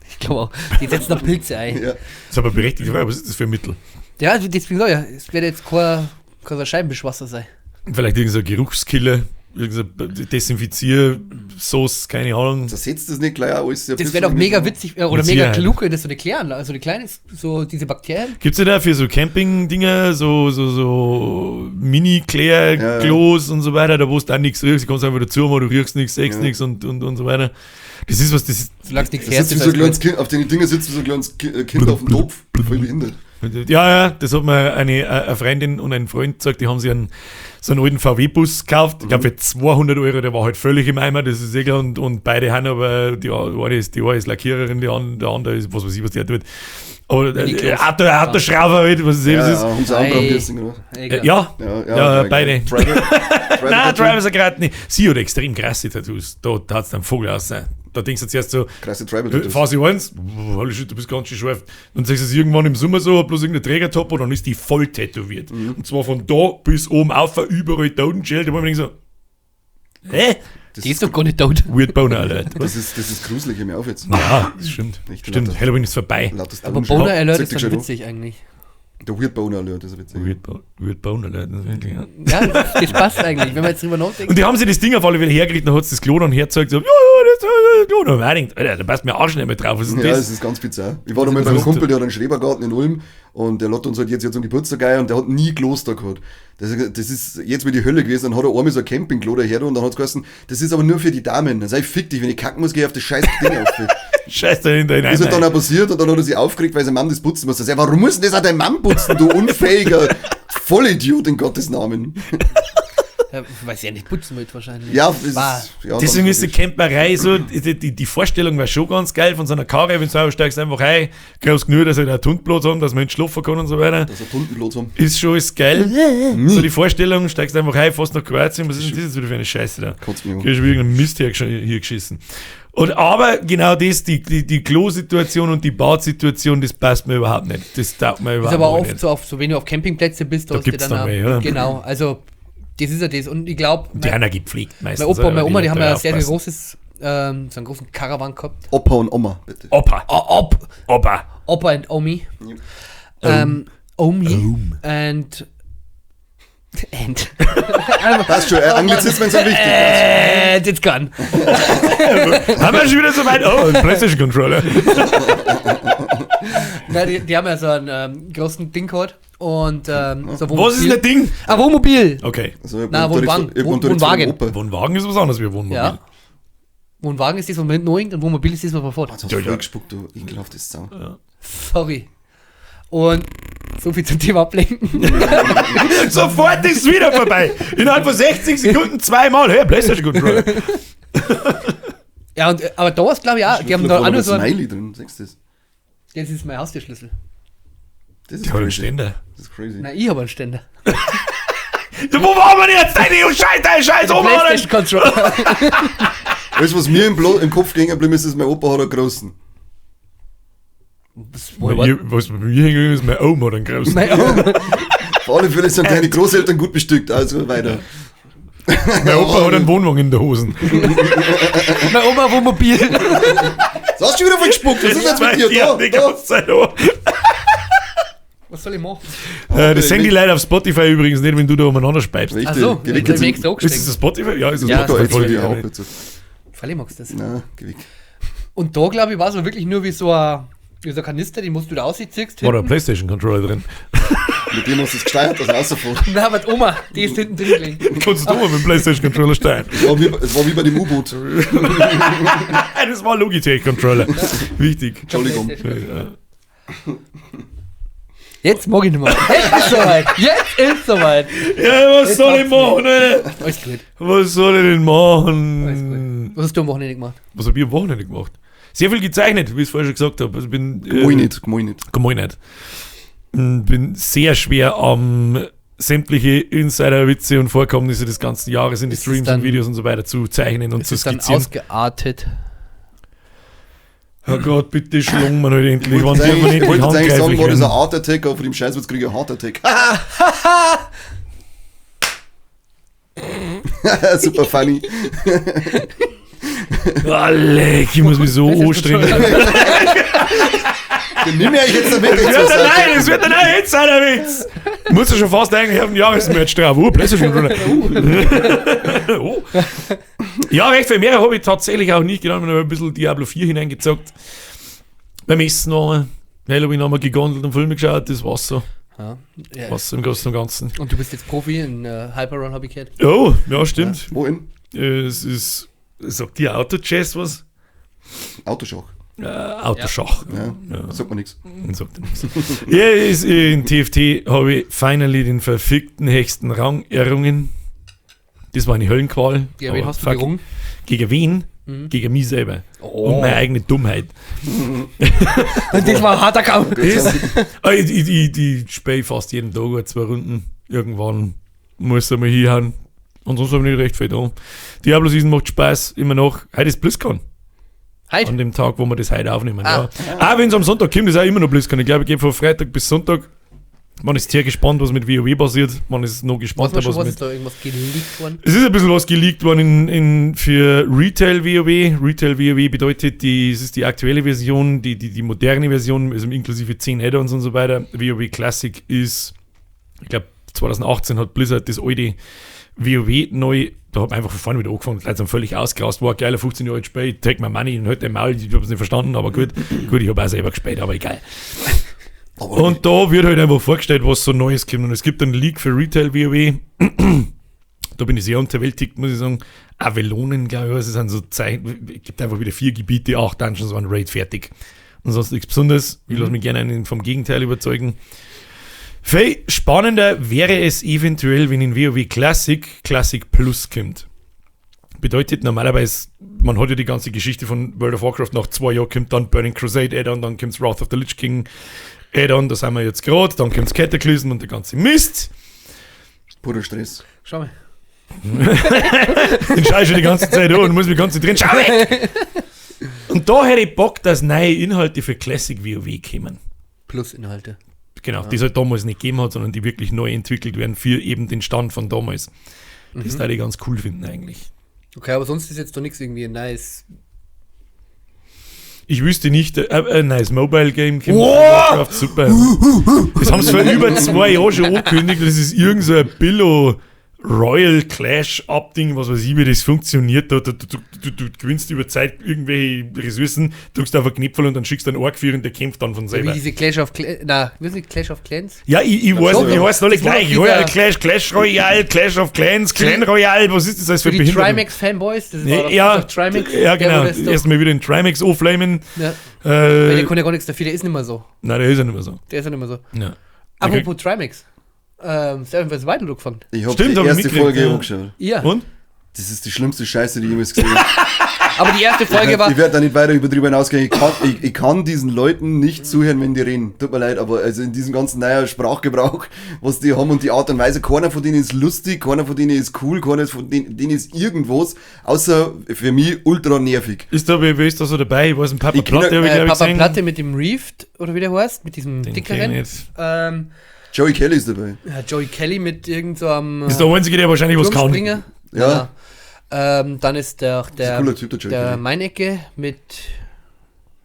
Ich glaube auch, die setzen da Pilze ein. Ja. Das ist aber berechtigt, was ist das für ein Mittel? Ja, deswegen sag ich ja, es wird jetzt kein Scheibenwischwasser sein. Vielleicht irgend so ein Geruchskiller. Desinfiziersauce, keine Ahnung. Zersetzt das nicht gleich auch alles? Das wäre doch mega witzig oder mega klug, wenn das so eine klären, also die kleine, so diese Bakterien. Gibt es ja da für so Camping-Dinger, so Mini-Klär-Klos und so weiter, da wo du auch nichts riechst, du kannst einfach dazu machen, du riechst nichts, siehst nichts und so weiter. Das ist was, das ist. Solange es nichts herzt, sitzt wie so ein kleines Kind, auf den Dinger sitzt wie so ein kleines Kind auf dem Topf, voll behindert. Ja, das hat mir eine Freundin und ein Freund gesagt, die haben sich so einen alten VW-Bus gekauft, ich glaube für 200 Euro, der war halt völlig im Eimer, das ist eh klar, und beide haben aber, die eine ist Lackiererin, die andere ist, was weiß ich, was die tut. Aber Autoschrauber halt, was ist das? Ja, haben sie auch ein Piercing, oder? Ja, beide. Nein, Driver sind gerade nicht. Sie hat extrem krasse Tattoos, da hat es dann Vogel aus. Da denkst du zuerst so, krasse Tribal-Tattoos. Phase 1, holy shit, du bist ganz schön scharf. Dann siehst du es irgendwann im Sommer so, bloß irgendein Trägertop und dann ist die voll tätowiert. Mhm. Und zwar von da bis oben auf, überall Totengel. Da wo man denkt so, hä? Das die ist doch gar nicht tot. Weird Boner Alert. Das ist gruselig, hör mir auf jetzt. Ja, das stimmt. Stimmt, Halloween ist vorbei. Aber Boner Alert ist schon witzig eigentlich. Der Weird Boner Alert ist witzig. Weird Boner Alert, das ist wirklich, ja. Ja, das passt eigentlich, wenn man jetzt drüber nachdenkt. Und die haben sich das Ding auf alle Fälle hergekriegt, dann hat es das Klo dann hergezeigt, so, ja, das ist das Klo. Und ich denkt, Alter, da passt mir Arsch nicht mehr drauf. Was ist denn das? Ja, das ist ganz bizarr. Ich war noch mal beim Kumpel, der hat einen Schrebergarten in Ulm und der lädt uns halt jetzt zum Geburtstag ein und der hat nie Kloster gehabt. Das ist jetzt mit die Hölle gewesen, dann hat er einmal so ein Campingklo daher und dann hat es geheißen, das ist aber nur für die Damen. Dann sag ich, fick dich, wenn ich kacken muss, geh ich auf das scheiß Ding auf. Scheiß dahinter hinein. Ist halt dann auch passiert und dann hat er sich aufgeregt, weil sein Mann das putzen muss. Er sagt, warum muss denn das auch dein Mann putzen, du unfähiger Vollidiot in Gottes Namen? Ja, weil sie ja nicht putzen will wahrscheinlich. Ja, ja, deswegen ist die Camperei so, die Vorstellung war schon ganz geil von so einer Karre, wenn du steigst einfach rein, glaubst nur, dass sie da Tundenplatz haben, dass man nicht schlafen kann und so weiter. Dass sie Tundenplatz haben. Ist schon ist geil. So die Vorstellung, steigst einfach rein, fährst nach Kroatien, was ist denn das jetzt wieder für eine Scheiße da? Kotzt mich an. Kriegst du irgendeinen Mist hier geschissen. Und aber genau das, die Klo-Situation und die Badsituation, das passt mir überhaupt nicht. Das taugt mir überhaupt nicht. Ist aber oft so, so, wenn du auf Campingplätze bist, da gibt's dann mehr, oder? Genau, also das ist ja das. Und ich glaube, die einer gepflegt meistens. Mein Opa und meine Oma, die haben ja sehr, sehr großes, so einen großen Caravan gehabt. Opa und Oma, bitte. Opa. Opa. Opa und Omi. Omi. And. Passt schon, Anglizismen sind wichtig. And it's gone. Haben wir schon wieder so weit? Oh, ein PlayStation Controller. Nein, die haben ja so einen großen Ding gehabt. Und, so Wohnmobil. Was ist denn das Ding? Ein Wohnmobil. Okay. Also, nein, Wohnwagen. Wohnwagen. Wohnwagen ist was anderes wie Wohnmobil. Ja. Wohnwagen ist das, was man hinten anhängt, und Wohnmobil ist das, was man fährt. Oh, jetzt hast du voll gespuckt, du ekelhaftes Sau. Ja. Sorry. Und so viel zum Thema ablenken. Sofort ist es wieder vorbei. Innerhalb von 60 Sekunden zweimal. Hey, PlayStation Controller. Ja, und, aber da ist, glaube ich, auch. Die haben da auch nur so ein Smiley drin, siehst du das? Das ist mein Haustürschlüssel. Das ist Ich habe einen Ständer. Das ist crazy. Nein, ich habe einen Ständer. Wo waren wir denn jetzt? Deine Scheiß Oma! PlayStation Controller. Alles, was mir im Kopf hängen geblieben ist, ist, mein Opa hat einen großen. Was bei mir hängen geblieben ist, mein Oma hat einen großen. Mein Oma. Auf alle Fälle sind deine Großeltern gut bestückt, also weiter. Mein Opa hat einen Wohnwagen in der Hosen. Mein Oma Wohnmobil. Das hast du schon wieder voll gespuckt. Was ist jetzt mit dir? Da, die ganze Zeit an. Was soll ich machen? Das sehen die Leute auf Spotify übrigens nicht, wenn du da umeinander speibst. Richtig. Ach so, geh weg ich jetzt. extra Ist das Spotify? Ja, ist das Ja, Spotify. Ja, Freilich magst du das. Nein, geh weg. Und da, glaube ich, war es wirklich nur wie so ein Kanister, den musst du da rausziehst. War da ein PlayStation-Controller drin? Mit dem hast du es gesteuert, dass er rausfährt. Nein, aber die Oma, die ist hinten drin gelegen. Kannst du da mal mit dem PlayStation-Controller steuern? Es war wie bei dem U-Boot. Das war Logitech-Controller. Wichtig. Entschuldigung. Ja. Jetzt mag ich nicht mehr. Jetzt ist soweit. Jetzt ist soweit. Ja, was soll ich machen, Alter? Alles gut. Was soll ich denn machen? Alles gut. Was hast du am Wochenende gemacht? Was habe ich am Wochenende gemacht? Sehr viel gezeichnet, wie ich es vorher schon gesagt habe. Also bin, Gmoi nicht. Bin sehr schwer am sämtliche Insider-Witze und Vorkommnisse des ganzen Jahres in die Streams und Videos und so weiter zu zeichnen und zu skizzieren. Ist dann ausgeartet. Oh Gott, bitte schlung man halt endlich. Ich wollte jetzt eigentlich sagen, war das ein Art Attack, aber von dem Scheiß kriege ich ein Heart Attack. Super funny. Alec, ich muss mich so anstrengen. Den nimm ich jetzt damit. Es wird ein Insider-Witz. Muss ja schon fast eigentlich auf den Jahresmerch drauf. Oh, PlayStation Controller. Oh. Ja, recht viel mehr habe ich tatsächlich auch nicht genommen. Ich habe ein bisschen Diablo 4 hineingezockt. Beim Essen noch Halloween haben wir gegondelt und Filme geschaut, das war's so. Ja. Ja. Was im Großen und Ganzen. Und du bist jetzt Profi in Hyperrun, habe ich gehört. Oh, ja, stimmt. Wo in? Es ist, sagt dir Auto-Chess was? Autoschach. Autoschach. Ja, Ja. Sagt man nichts. Sagt er nichts. Ja, ist, in TFT habe ich finally den verfickten höchsten Rang errungen. Das war eine Höllenqual. Ja, wen Aber hast du fuck, gerungen? Gegen wen? Gegen mich selber. Oh. Und meine eigene Dummheit. Das war ein harter Kampf. Das, Ah, ich spiele fast jeden Tag ein, zwei Runden. Irgendwann muss er mal hinhauen. Ansonsten habe ich nicht recht viel da. Diablo Season macht Spaß, immer noch. Heute ist BlizzCon. Heute? An dem Tag, wo wir das heute aufnehmen. Ah. Ja. Auch wenn es am Sonntag kommt, ist auch immer noch BlizzCon. Ich glaube, ich gehe von Freitag bis Sonntag. Man ist sehr gespannt, was mit WoW passiert. Man ist noch Weiß gespannter, man schon, was was mit. ist da irgendwas geleakt worden? Es ist ein bisschen was geleakt worden für Retail WoW. Retail WoW bedeutet, es ist die aktuelle Version, die moderne Version, also inklusive 10 Add-ons und so weiter. WoW Classic ist, ich glaube, 2018 hat Blizzard das alte WoW neu, da hat man einfach von vorne wieder angefangen, die Leute sind völlig ausgerast, war ein geiler 15 Jahre alt Spiel, take my money und halt dein Maul, ich hab's nicht verstanden, aber gut, gut, ich habe auch selber gespielt, aber egal. Aber Und da wird halt einfach vorgestellt, was so Neues kommt. Und es gibt einen Leak für Retail WoW. Da bin ich sehr unterwältigt, muss ich sagen. Avelonen, glaube ich, es sind so Zeichen. Es gibt einfach wieder 4 Gebiete, 8 Dungeons, ein Raid fertig. Und sonst nichts Besonderes. Ich lasse mich gerne einen vom Gegenteil überzeugen. Viel spannender wäre es eventuell, wenn in WoW Classic Classic Plus kommt. Bedeutet normalerweise, man hat ja die ganze Geschichte von World of Warcraft nach 2 Jahren kommt dann Burning Crusade Add-on, dann kommt Wrath of the Lich King Add-on, da sind wir jetzt gerade, dann kommt Cataclysm und der ganze Mist. Purer Stress. Schau mal. Den schaue ich schon die ganze Zeit an und muss mich konzentrieren. Schau weg! Und da hätte ich Bock, dass neue Inhalte für Classic WoW kommen. Plus Inhalte. Genau, die es halt damals nicht gegeben hat, sondern die wirklich neu entwickelt werden für eben den Stand von damals. Das würde ich ganz cool finden eigentlich. Okay, aber sonst ist jetzt doch nichts irgendwie nice. Ich wüsste nicht, ein nice Mobile Game kommt. Oh! Warcraft, super. Das haben sie vor über 2 Jahren schon angekündigt. Das ist irgend so ein Billo Royal Clash Up Ding, was weiß ich, wie das funktioniert. Da, du gewinnst über Zeit irgendwelche Ressourcen, drückst auf einen Knopf und dann schickst du einen Ork für und der kämpft dann von Wie selber. diese Clash of Clans. Na, wie ist Clash of Clans? Ja, ich weiß Schon, nicht, ich weiß noch nicht das war gleich. doch Royal dieser- Clash, Clash Royale, Clash of Clans, Clan Royale, was ist das alles für Für die Behinderung? Trimax-Fanboys? Das war doch, Ja, das war doch Trimax. ja, genau. Der, wo das doch, Erstmal wieder den Trimax aufflamen. ja. Weil der Äh, kann ja gar nichts dafür, der ist nicht mehr so. nein, der ist ja nicht mehr so. Der ist ja nicht mehr so. Ja. Apropos Trimax. Seven vs. Wild hat angefangen. Ich habe Stimmt, die hab ich erste mitgekriegt, Folge ja. angeschaut. Ja. Und? Das ist die schlimmste Scheiße, die ich jemals gesehen habe. Aber die erste Folge war. Ich werde da nicht weiter über drüber hinausgehen. Ich kann diesen Leuten nicht zuhören, wenn die reden. Tut mir leid, aber also in diesem ganzen neuen Sprachgebrauch, was die haben und die Art und Weise, keiner von denen ist lustig, keiner von denen ist cool, keiner von denen ist irgendwas, außer für mich ultra nervig. Ist da, wer ist da so dabei? Ich weiß, ein Papa Ich kenn- Platte habe ich, glaube ich, Papa gesehen. Platte mit dem Reefed, oder wie der heißt, mit diesem Den dickeren. kenn ich nicht. Joey Kelly ist dabei. Ja, Joey Kelly mit irgend so einem Ist der Einzige, der wahrscheinlich was kann. Turmspringer. Ja. Genau. Dann ist der, ist ein cooler Typ, der Joey der Kelly. Meinecke mit,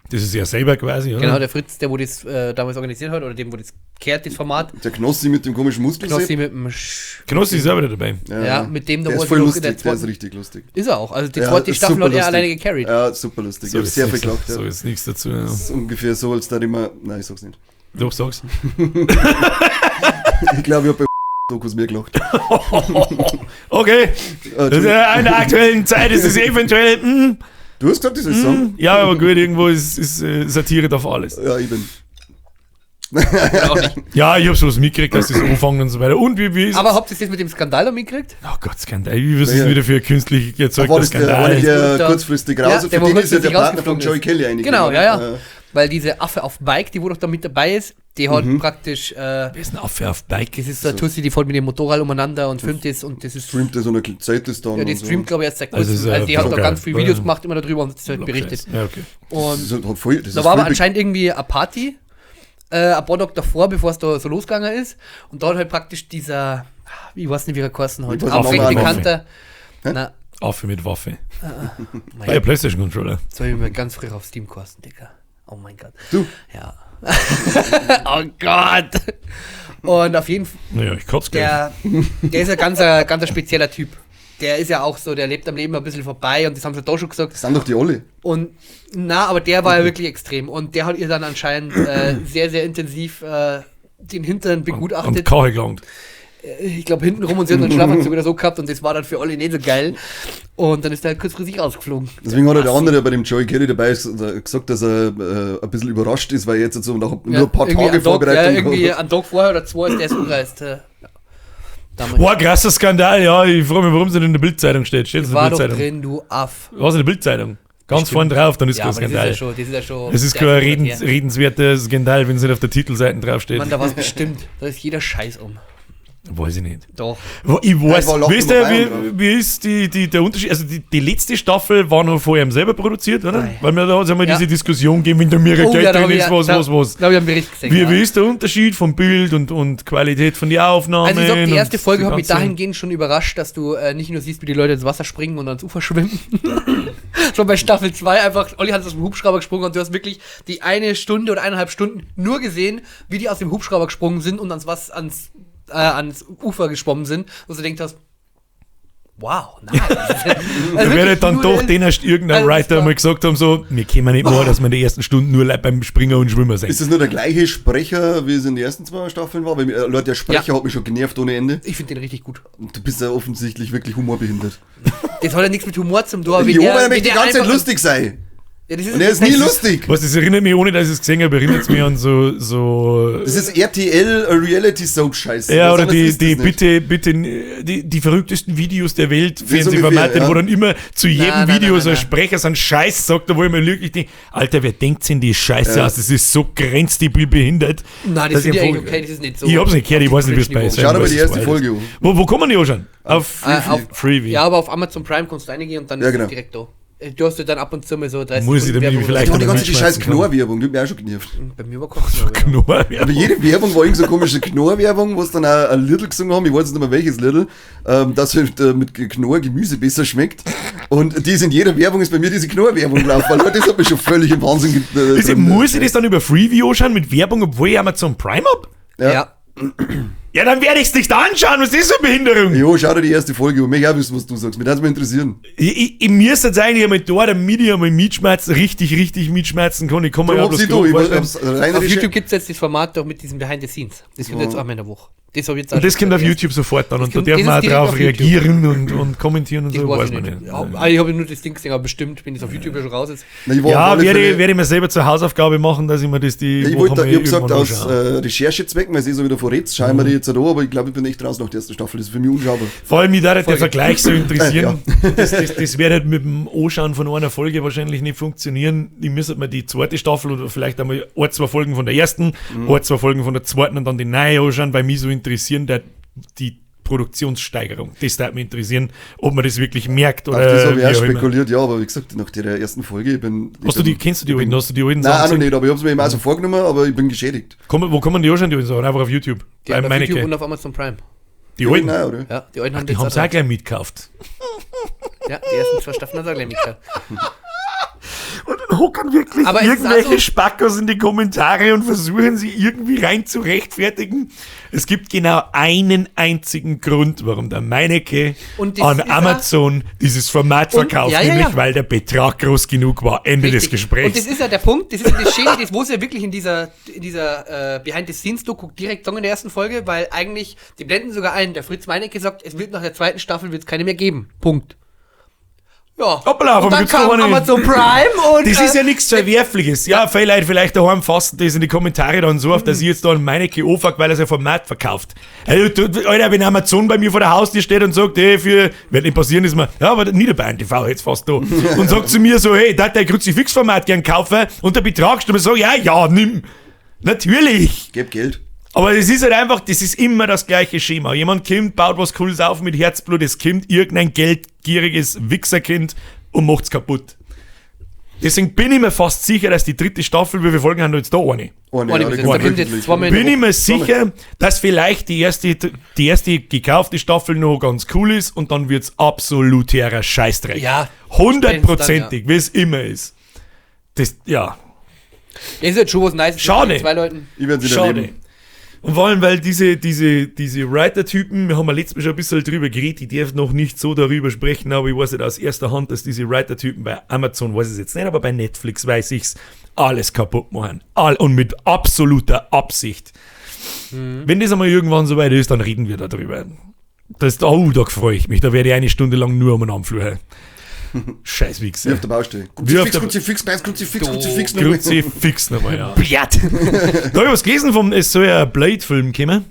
Das ist ja selber quasi, oder? genau, der Fritz, der wo das damals organisiert hat, oder dem, wo das kehrt, das Format. Der Knossi mit dem komischen Muskel. Knossi mit dem Sch Knossi ist selber wieder dabei. Ja, mit dem da Der wo ist er voll noch in lustig, der der ist zweiten- richtig lustig. Ist er auch. Also die Ja, zweite ist Staffel super hat er lustig. alleine gecarried. Ja, super lustig. Ich hab ist sehr viel nichts- gelacht. So Ja. ist nichts dazu. Ja. Das ist ungefähr so, als da immer. Nein, ich sag's nicht. Doch, sag's. Ich glaube, ich hab bei Dokus mehr gelacht. Okay. Das ist, in der aktuellen Zeit ist es eventuell. Du hast gesagt, das ist so. Ja, aber gut, irgendwo ist Satire darf alles. Ja, ich bin. Oder auch nicht. Ja, ich hab sowas mitgekriegt, dass das anfangen und so weiter. Und wie ist Aber habt ihr das mit dem Skandal da mitgekriegt? Oh Gott, Skandal. Wie was ist Ja. denn wieder für ein künstlich erzeugter War das der, war Skandal? nicht der Da- kurzfristig Ja, raus? der, Für wo den ist ja der kurzfristig Partner von rausgeflogen Joey ist. Kelly eigentlich. Genau, ja, ja. Weil diese Affe auf Bike, die wo doch da mit dabei ist, die hat praktisch, Wer ist ein Affe auf Bike? das ist so eine Tussi, die fährt mit dem Motorrad umeinander und filmt das und das ist, Streamt das und er zeigt das dann. ja, die und so. streamt glaube ich erst seit Also kurzem. ist, Also, die hat da Blogger. ganz viele Videos gemacht immer darüber und das halt berichtet. Ja, okay. Das Und ist, hat voll, das da ist war aber voll anscheinend irgendwie eine Party, ein paar Tage davor, bevor es da so losgegangen ist. Und da hat halt praktisch dieser, ich weiß nicht, wie er geheißen hat, Ich weiß auch den recht Namen auch nicht. bekannter, na, Affe mit Waffe. mein Bei der PlayStation Controller. Jetzt habe ich mir ganz früh auf Steam kosten, Digga. Oh mein Gott. Du. Ja. Oh Gott. Und auf jeden Fall, Naja, ich kotze gleich. der ist ja ganz ein spezieller Typ. Der ist ja auch so, der lebt am Leben ein bisschen vorbei und das haben sie da schon gesagt. Das sind doch die alle. Und na, aber der war ja wirklich extrem und der hat ihr dann anscheinend sehr, sehr intensiv den Hintern begutachtet. Und Kache gelangt. Ich glaube hinten rum und sie hat einen Schlafanzug oder so gehabt und das war dann für alle nicht so geil. Und dann ist er halt kurzfristig rausgeflogen. Deswegen hat ja der andere, der bei dem Joey Kelly dabei ist, gesagt, dass er ein bisschen überrascht ist, weil er jetzt so nach nur ein paar Tage Vorbereitung Ja, irgendwie einen Tag vorher oder zwei ist der erst umgereist. Ja. Damals. Boah, krasser Skandal, ja. Ich frage mich, warum es nicht in der Bildzeitung steht. Steht es in der War doch Bildzeitung? drin, du Aff. Was in der Bildzeitung? Ganz vorn drauf, dann ist Ja, kein aber das ist Skandal. ja schon, das ist ja schon. Es ist der kein redenswerter Skandal, wenn es nicht auf der Titelseite draufsteht. Mann, da war es bestimmt. Da ist jeder Scheiß um. Weiß ich nicht. Doch. Ich weiß, war Loch wisst ihr, Nummer Bayern wie ist der Unterschied? Also die letzte Staffel war noch vorher selber produziert, oder? Nein. Weil mir da hat es einmal Ja. diese Diskussion gegeben, wenn da mehrere Geld ja, da drin hab ich ist, was, da, was. Da habe ich einen Bericht gesehen. Wie, ja. wie ist der Unterschied vom Bild und Qualität von den Aufnahmen? Also ich sag, die erste und Folge die hat mich ganze- dahingehend schon überrascht, dass du nicht nur siehst, wie die Leute ins Wasser springen und ans Ufer schwimmen. Schon bei Staffel 2 einfach, Olli hat aus dem Hubschrauber gesprungen und du hast wirklich die eine Stunde oder 1,5 Stunden nur gesehen, wie die aus dem Hubschrauber gesprungen sind und ans Wasser, ans Ufer geschwommen sind und du denkst hast, wow, nice. Also Da wäre dann doch den erst irgendein Also das Writer war- mal gesagt haben, so, wir können nicht mehr, dass wir in den ersten Stunden nur Leute beim Springer und Schwimmer sind. Ist das nur der gleiche Sprecher, wie es in den ersten zwei Staffeln war? Weil, Leute, der Sprecher Ja. hat mich schon genervt ohne Ende. Ich finde den richtig gut. Und du bist ja offensichtlich wirklich humorbehindert. Das hat ja nichts mit Humor zum tun. aber Jo, wenn weil er wenn möchte die der ganze Zeit einfach- lustig sein. Ja, das ist Und er ist nie lustig. Was, das erinnert mich, ohne dass ich es gesehen habe, erinnert es mich an so Das ist RTL Reality Soap Scheiße. Ja, Was oder anderes die, ist das die nicht. bitte, die verrücktesten Videos der Welt, Fernsehformate, ungefähr, ja. wo dann immer zu jedem Nein, nein, Video nein, so ein nein. Sprecher so einen Scheiß sagt, da wo ich mir wirklich denke, Alter, wer denkt denn die Scheiße aus? Das ist so grenzdebil behindert. Nein, das dass finde ich ich eigentlich okay, das ist nicht so. Ich hab's nicht gehört, ich weiß nicht, wie es bei Niveau. ist. Schau dir mal die erste Folge an. Wo kann man die anschauen? Auf Freevee. Ja, aber auf Amazon Prime kommst du reingehen und dann Ja, ist genau. es direkt da. Du hast ja dann ab und zu mal so 30 Muss ich Sekunden dann Werbung vielleicht Die oder die noch ganze Zeit die scheiß mitschmeißen kann. Knorr-Werbung, die hat mich auch schon genervt. so. Bei mir war Knorr. Knorr, ja. Aber jede Werbung war irgend so komische Knorr-Werbung, wo es dann auch ein Lidl gesungen haben, ich weiß jetzt nicht mehr welches Lidl, dass halt, mit Knorr Gemüse besser schmeckt. Und die ist in jeder Werbung ist bei mir diese Knorr-Werbung gelaufen, weil Leute, das hat mich schon völlig im Wahnsinn Ist, muss ich das dann über Freeview anschauen mit Werbung, obwohl ich Amazon Prime hab? Ja. Ja. Ja, dann werde ich's nicht anschauen. Was ist das für eine Behinderung? Jo, schau dir die erste Folge an. Mich auch wissen, was du sagst. Mich würde mal interessieren. Ich mir ist jetzt eigentlich einmal da, damit ich einmal mitschmerzen, richtig mitschmerzen kann. Ich kann mir Darum ja hab bloß ich da, grob ich vorstellen. hab's rein Auf recherchiert. YouTube gibt es jetzt das Format doch mit diesem Behind the Scenes. Das kommt jetzt auch mal in der Woche. Das habe ich jetzt auch Und das schon kommt auf gesehen. YouTube sofort dann und da kommt- darf das man auch ist direkt drauf auf YouTube. reagieren und kommentieren und Das so, weiß weiß ich man nicht. nicht. Ja, ich habe nur das Ding gesehen, aber bestimmt, wenn das auf YouTube ja schon raus ist. Na, ich war auf Ja, alle werde Fälle- ich, werde ich mir selber zur Hausaufgabe machen, dass ich mir das die Ja, ich Woche wollte, mal ich hab gesagt, irgendwann aus anschaue. Recherchezwecken, weil es eh so wieder vorrätst, schauen wir die jetzt an, aber ich glaube, ich bin echt raus nach der ersten Staffel. Das ist für mich unschaubar. Vor allem mich da der Vergleich so interessieren. Ja. Das wird halt mit dem Anschauen von einer Folge wahrscheinlich nicht funktionieren. Ich müsste mir die zweite Staffel oder vielleicht einmal ein, zwei Folgen von der ersten, ein, zwei Folgen von der zweiten und dann die neue anschauen, weil mich so interessieren, die Produktionssteigerung. Das würde mich interessieren, ob man das wirklich merkt Auf oder das habe ich wie auch auch immer. spekuliert, ja, aber wie gesagt, nach der ersten Folge, ich bin. Ich Hast du bin, die, kennst du die alten? Hast du die alten Nein, auch Sachen noch gesehen? nicht, aber ich habe es mir eben auch so vorgenommen, aber ich bin geschädigt. Wo kann man die anschauen, die alten Sachen? Einfach auf YouTube. Die Bei auf Meinecke. YouTube und auf Amazon Prime. Die alten. Nein, oder? Ja, die alten haben Die jetzt haben es auch auch gleich mitgekauft. Ja, die ersten zwei Staffeln haben sie auch gleich mitgekauft. Und dann hockern wirklich Aber es ist irgendwelche auch so- Spackos in die Kommentare und versuchen sie irgendwie rein zu rechtfertigen. Es gibt genau einen einzigen Grund, warum der Meinecke Und das an ist auch- Amazon dieses Format Und- verkauft, ja, ja, nämlich ja. weil der Betrag groß genug war. Ende des Richtig. Gesprächs. Und das ist ja der Punkt, das ist ja das Schöne, das wo sie ja wirklich in dieser, Behind-the-Scenes-Doku direkt sagen in der ersten Folge, weil eigentlich, die blenden sogar ein, der Fritz Meinecke sagt, es wird nach der zweiten Staffel wird's keine mehr geben. Punkt. Ja. Hoppla, und warum dann gibt's noch kam eine? Amazon Prime und Das ist ja nichts Verwerfliches. Ja, vielleicht, vielleicht daheim fassen das in die Kommentare dann so auf, dass ich jetzt da an Meinecke anfuck, weil er sein Format verkauft. Hey, du, Alter, wenn Amazon bei mir vor der Haustür steht und sagt, hey, für, wird nicht passieren, ist mir, ja, aber Niederbayern TV jetzt fast da. Und sagt zu mir so, hey, da der Kruzifix-Format gern kaufen und der Betrag stimmt, so, ja, ja, nimm. Natürlich. Gib Geld. Aber es ist halt einfach, das ist immer das gleiche Schema. Jemand kommt, baut was Cooles auf mit Herzblut, es kommt irgendein geldgieriges Wichserkind und macht's kaputt. Deswegen bin ich mir fast sicher, dass die dritte Staffel, wie viele Folgen haben wir jetzt da? Eine. Eine, Eine ja, bis die jetzt, da kommt kommt jetzt wöchentlich. zweimal in Bin der ich mir sicher, dass vielleicht die erste gekaufte Staffel noch ganz cool ist und dann wird's absoluter Scheißdreck. Ja. Hundertprozentig, wie es immer ist. Das, ja. Ja, ist halt schon was Nices. Schade. Mit zwei Leuten. Ich werde sie Schade. erleben. Und vor allem, weil diese Writer-Typen, wir haben ja letztes Mal schon ein bisschen drüber geredet, ich darf noch nicht so darüber sprechen, aber ich weiß nicht aus erster Hand, dass diese Writer-Typen bei Amazon, weiß ich es jetzt nicht, aber bei Netflix weiß ich's, alles kaputt machen. Und mit absoluter Absicht. Wenn das einmal irgendwann soweit ist, dann reden wir darüber. Da freue ich mich. Da werde ich eine Stunde lang nur umeinander fluchen. Scheiß Wichser. Wie auf der Baustelle. Wie auf der- Kruzifix, Kruzifix, Kruzifix, Kruzifix, Kruzifix nochmal, ja. Blatt. Da habe ich was gelesen vom, es soll ja ein Blade-Film kommen.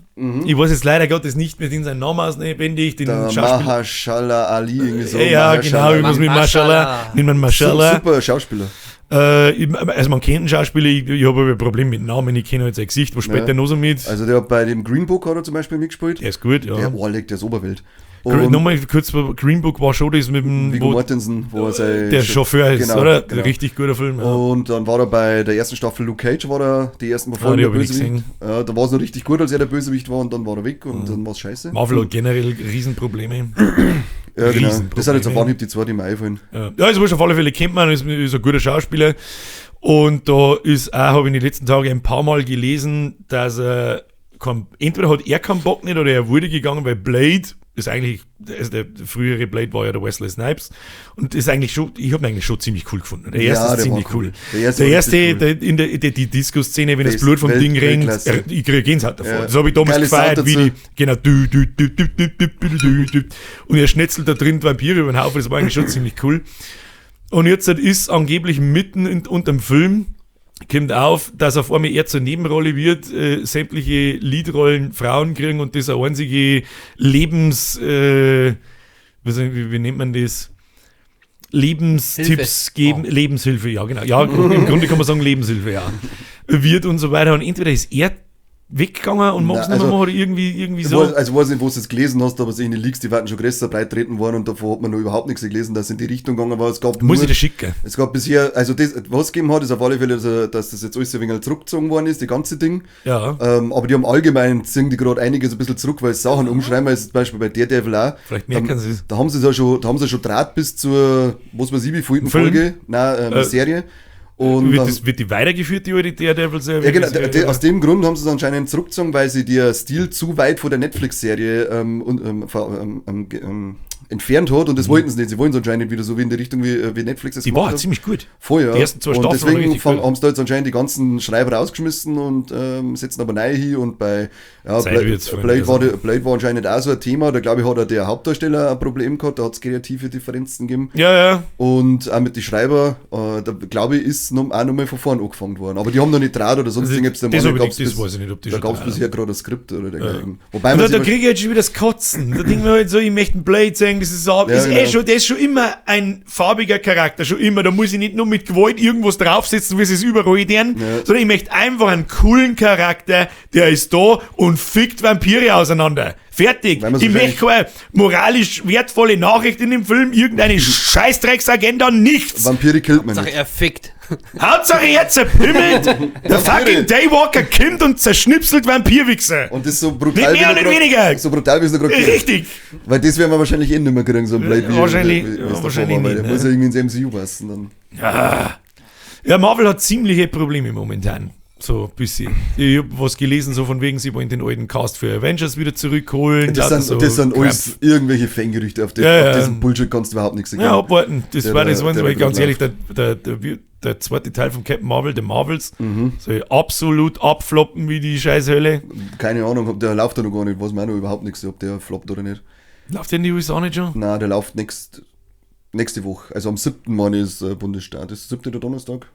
Ich weiß jetzt leider Gottes nicht mehr den seinen Namen auswendig, den Der Schauspieler. Mahershala Ali, irgendwie so. Ja, genau, irgendwas mit Mashallah. Nennt man Mashallah. Super Schauspieler. Also man kennt einen Schauspieler, ich habe aber ein Problem mit Namen, ich kenne halt sein Gesicht. Was spielt Ja. der noch so mit? Also der hat bei dem Green Book hat er zum Beispiel mitgespielt. Der ist gut, ja. Der, oh, leck, der ist Oberwelt. Und Nochmal kurz, Green Book war schon das mit dem, Viggo wo Mortensen, wo er sein der Chauffeur ist, Genau, oder? genau. Richtig guter Film. Ja. Und dann war er bei der ersten Staffel Luke Cage, war er die ersten paar Folgen die der hab ich nicht Bösewicht. Ja, da war es noch richtig gut, als er der Bösewicht war und dann war er weg und dann war es scheiße. Marvel hat generell Riesenprobleme. Ja, genau. Das hat jetzt auf Riesenprobleme. Anhieb die zwei, die mir einfallen. Ja, ist wurscht, auf alle Fälle kennt man, ist ein guter Schauspieler. Und da ist auch, habe ich in den letzten Tagen ein paar Mal gelesen, dass er entweder hat er keinen Bock nicht oder er wurde gegangen, weil Blade ist eigentlich, also der frühere Blade war ja der Wesley Snipes und ist eigentlich schon, ich habe ihn eigentlich schon ziemlich cool gefunden. Der erste Ja, ist der ziemlich war cool. cool. Der erste Der war erste, richtig cool. der, in der, der, die Disco-Szene, wenn das Best- Blut vom Ding rinnt, Weltklasse. ich kriege Gänsehaut davor. Ja. Das habe ich damals Geiles gefeiert, Sound wie dazu. die, genau, dü, dü, dü, dü, dü, dü, dü, dü, dü. Und er schnetzelt da drin die Vampire über den Haufen, das war eigentlich schon ziemlich cool. Und jetzt ist angeblich mitten unterm Film, kommt auf, dass auf einmal er zur Nebenrolle wird, sämtliche Leadrollen Frauen kriegen und das eine einzige Lebens, wie nennt man das? Lebenstipps Hilfe. geben, Oh. Lebenshilfe, ja genau. Ja, im Grunde kann man sagen Lebenshilfe, ja. Wird und so weiter. Und entweder ist er weggegangen und mag es Na, nicht mehr also- machen oder irgendwie Ich so. weiß, also weiß nicht, wo du es gelesen hast, aber in den Leaks, die werden schon größer breit treten worden und davor hat man noch überhaupt nichts gelesen, dass es in die Richtung gegangen war. Es gab Muss nur, ich das schicken? Es gab bisher, also das, was es gegeben hat, ist auf alle Fälle, dass das jetzt alles ein wenig zurückgezogen worden ist, die ganze Ding. Ja. Aber die haben allgemein, ziehen die gerade einiges ein bisschen zurück, weil sie Sachen umschreiben, also zum Beispiel bei Daredevil auch. Vielleicht merken sie es. Da haben sie es ja schon, da haben sie schon Draht bis zur, was weiß ich, wie vielten Film? Folge, nein, Serie. Und Wird, dann, das, wird die weitergeführt, die alte Daredevil-Serie? ja, genau, aus dem Grund haben sie es anscheinend zurückgezogen, weil sie der Stil zu weit von der Netflix-Serie entfernt hat und das wollten sie nicht. Sie wollen es anscheinend wieder so wie in die Richtung, wie Netflix es Die gemacht war hat. ziemlich gut. Voll, ja. Die ersten zwei und Staffeln waren deswegen richtig gut. haben sie da jetzt anscheinend die ganzen Schreiber rausgeschmissen und setzen aber neu hin und bei ja, Zeit wird's, Freunde, Blade, war also. Blade war anscheinend auch so ein Thema, da glaube ich hat auch der Hauptdarsteller ein Problem gehabt, da hat es kreative Differenzen gegeben. Ja, ja. Und auch mit den Schreiber, da glaube ich, ist noch, auch nochmal von vorn angefangen worden. Aber die haben noch nicht draht oder sonst Also, gibt's da das mal hab ich gab's nicht- das weiß ich nicht, ob die Da schon gab es draht bisher gerade ein Skript oder dergleichen. Wobei Und man da sich kriege ich jetzt schon wieder das Kotzen. Da denke ich mir halt so, ich möchte einen Blade sehen, das ist, auch, Ja, ist eh genau. schon, der ist schon immer ein farbiger Charakter, schon immer. Da muss ich nicht nur mit Gewalt irgendwas draufsetzen, wie sie es überall tun, Ja. sondern ich möchte einfach einen coolen Charakter, der ist da und fickt Vampire auseinander. Fertig. Weil man's Ich möchte keine moralisch wertvolle Nachricht in dem Film, irgendeine Scheißdrecksagenda, nichts. Vampire killt man Sache, nicht. er fickt. Hauptsache er zerpimmelt, der fucking Daywalker kommt und zerschnipselt Vampirwichser. Und das so brutal. Nicht mehr wie und noch nicht grad- weniger. So brutal, wie es noch gerade geht. Richtig. Weil das werden wir wahrscheinlich eh nicht mehr kriegen, so ein Blade wie Wahrscheinlich- wie es ja, davor wahrscheinlich war, weil nicht, Der ne? muss ja irgendwie ins MCU passen. Dann. Ja, Marvel hat ziemliche Probleme momentan. So ein bisschen. Ich hab was gelesen, so von wegen, sie wollen den alten Cast für Avengers wieder zurückholen. Das Lauter sind, so das sind Krampf. alles irgendwelche Fangerüchte, auf, Ja, ja. auf diesen Bullshit kannst du überhaupt nichts Ja, erkennen. abwarten. Das Der war da- das Einzige, der weil ich da ganz grad ehrlich, der zweite Teil von Captain Marvel, The Marvels, Mhm. soll absolut abfloppen wie die Scheißhölle. Keine Ahnung, ob der läuft da noch gar nicht, weiß man auch noch überhaupt nichts, ob der floppt oder nicht. Läuft der in die USA nicht schon? Nein, der läuft nächste Woche. Also am 7. Mann ist Bundesstaat. Ist der 7. der Donnerstag?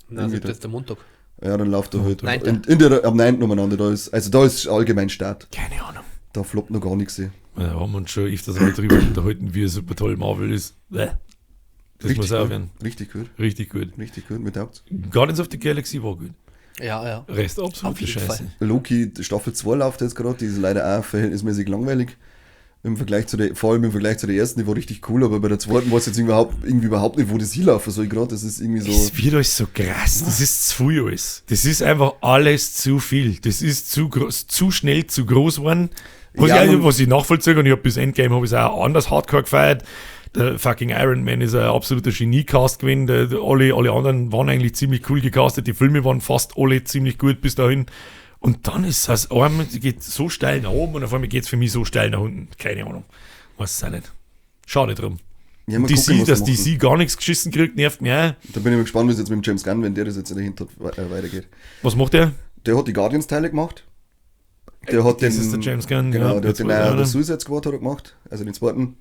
Nein, Irgendwie das ist der Montag. Ja, dann läuft er halt. Neunter. Am 9. umeinander. Da ist, also da ist allgemein Start. Keine Ahnung. Da floppt noch gar nichts. Ja, Da haben wir uns schon öfters mal drüber unterhalten, wie super toll Marvel ist. Bäh. Das muss auch gut. werden. Richtig gut. Richtig gut. Richtig gut. Mir taugt's. Guardians of the Galaxy war gut. Ja, ja. Rest absolute Auf jeden Scheiße. Fall. Loki Staffel 2 läuft jetzt gerade, die ist leider auch verhältnismäßig langweilig. Im Vergleich zu der, vor allem im Vergleich zu der ersten, die war richtig cool, aber bei der zweiten weiß ich jetzt irgendwie überhaupt nicht, wo das hinlaufen soll gerade. Das ist irgendwie so. Es wird alles so krass. Das ist zu viel alles. Das ist einfach alles zu viel. Das ist zu groß, zu schnell zu groß geworden. Was, Ja, ich, man- was ich nachvollziehe, und ich habe bis Endgame habe ich es auch anders hardcore gefeiert. Der fucking Iron Man ist ein absoluter Genie-Cast gewesen. Alle anderen waren eigentlich ziemlich cool gecastet. Die Filme waren fast alle ziemlich gut bis dahin. Und dann ist es einmal geht so steil nach oben und auf einmal geht es für mich so steil nach unten. Keine Ahnung. Weiß es auch nicht. Schade drum. Ja, mal gucken, DC, was dass sie machen. DC gar nichts geschissen kriegt, nervt mich auch. Da bin ich mal gespannt, wie es jetzt mit dem James Gunn, wenn der das jetzt dahinter weitergeht. Was macht der? Der hat die Guardians-Teile gemacht. Der hat Das den, ist der James Gunn, Genau, ja. der hat den Jetzt weiß ich neuen auch The Suicide Squad hat er gemacht, also den zweiten.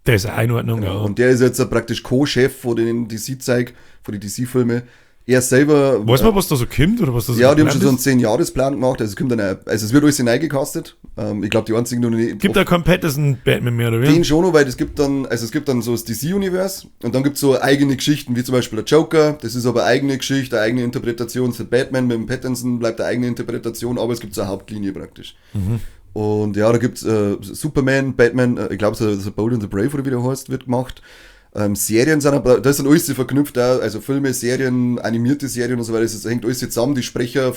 Der ist eine Einordnung, ja. Und der ist jetzt praktisch Co-Chef von den DC-Zeug, von den DC-Filmen. Er selber. Weiß man, was da so kommt oder was da so Ja, die haben schon so geplant einen 10-Jahres-Plan gemacht. Also es kommt dann, also es wird alles hineingecastet. Ich glaube, die einzigen, die noch nicht. Gibt da keinen Patterson Batman mehr, oder wie? Den schon noch, weil es gibt dann, also es gibt dann so das DC-Universe und dann gibt es so eigene Geschichten, wie zum Beispiel der Joker, das ist aber eigene Geschichte, eine eigene Interpretation. Der Batman mit dem Pattinson bleibt eine eigene Interpretation, aber es gibt so eine Hauptlinie praktisch. Und ja, da gibt's Superman, Batman, ich glaube, so The Bold and the Brave oder wie der heißt, wird gemacht. Serien sind aber, das sind alles verknüpft, auch, also Filme, Serien, animierte Serien und so weiter, das hängt alles zusammen, die Sprecher,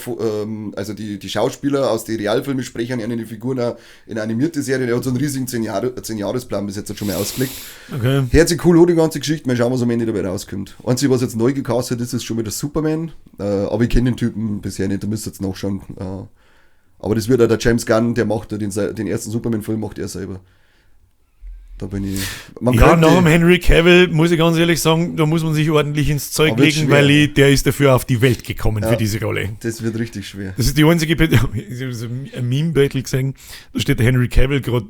also die Schauspieler aus den Realfilmen sprechen in die Figuren auch in animierte Serien, er hat so einen riesigen 10-Jahresplan bis jetzt schon mal ausgelegt. Okay. Hört sich cool an, die ganze Geschichte, mal schauen, was am Ende dabei rauskommt. Einzige, was jetzt neu gecastet ist, ist schon wieder Superman, aber ich kenne den Typen bisher nicht, da müsst ihr jetzt nachschauen. Aber das wird auch der James Gunn, der macht ja den ersten Superman-Film, macht er selber. Da bin ich. Man Ja, könnte- nach dem Henry Cavill muss ich ganz ehrlich sagen, da muss man sich ordentlich ins Zeug Aber wird legen, schwer. weil der ist dafür auf die Welt gekommen Ja. für diese Rolle. Das wird richtig schwer. Das ist die einzige, ich habe so ein Meme-Battle gesehen, da steht der Henry Cavill gerade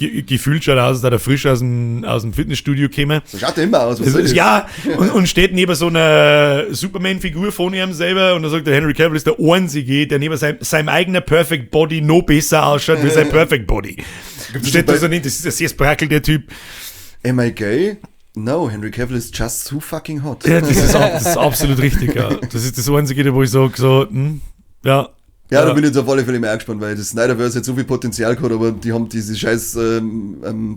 gefühlt schaut aus, als ob er frisch aus dem Fitnessstudio käme. So schaut er immer aus. Was Das soll ist, das? ja, und steht neben so einer Superman-Figur von ihm selber und dann sagt der Henry Cavill ist der Einzige, der neben seinem eigenen Perfect Body noch besser ausschaut wie sein Perfect Body. Gibt's Steht das da so nicht, das ist ein sehr Sprakel, der Typ. Am I gay? No, Henry Cavill is just too fucking hot. Ja, das ist absolut richtig, ja. Das ist das Einzige, wo ich sage, so, ja. Ja, da bin ich jetzt auf alle Fälle mehr gespannt, weil das Snyderverse hat so viel Potenzial gehabt, aber die haben diese scheiß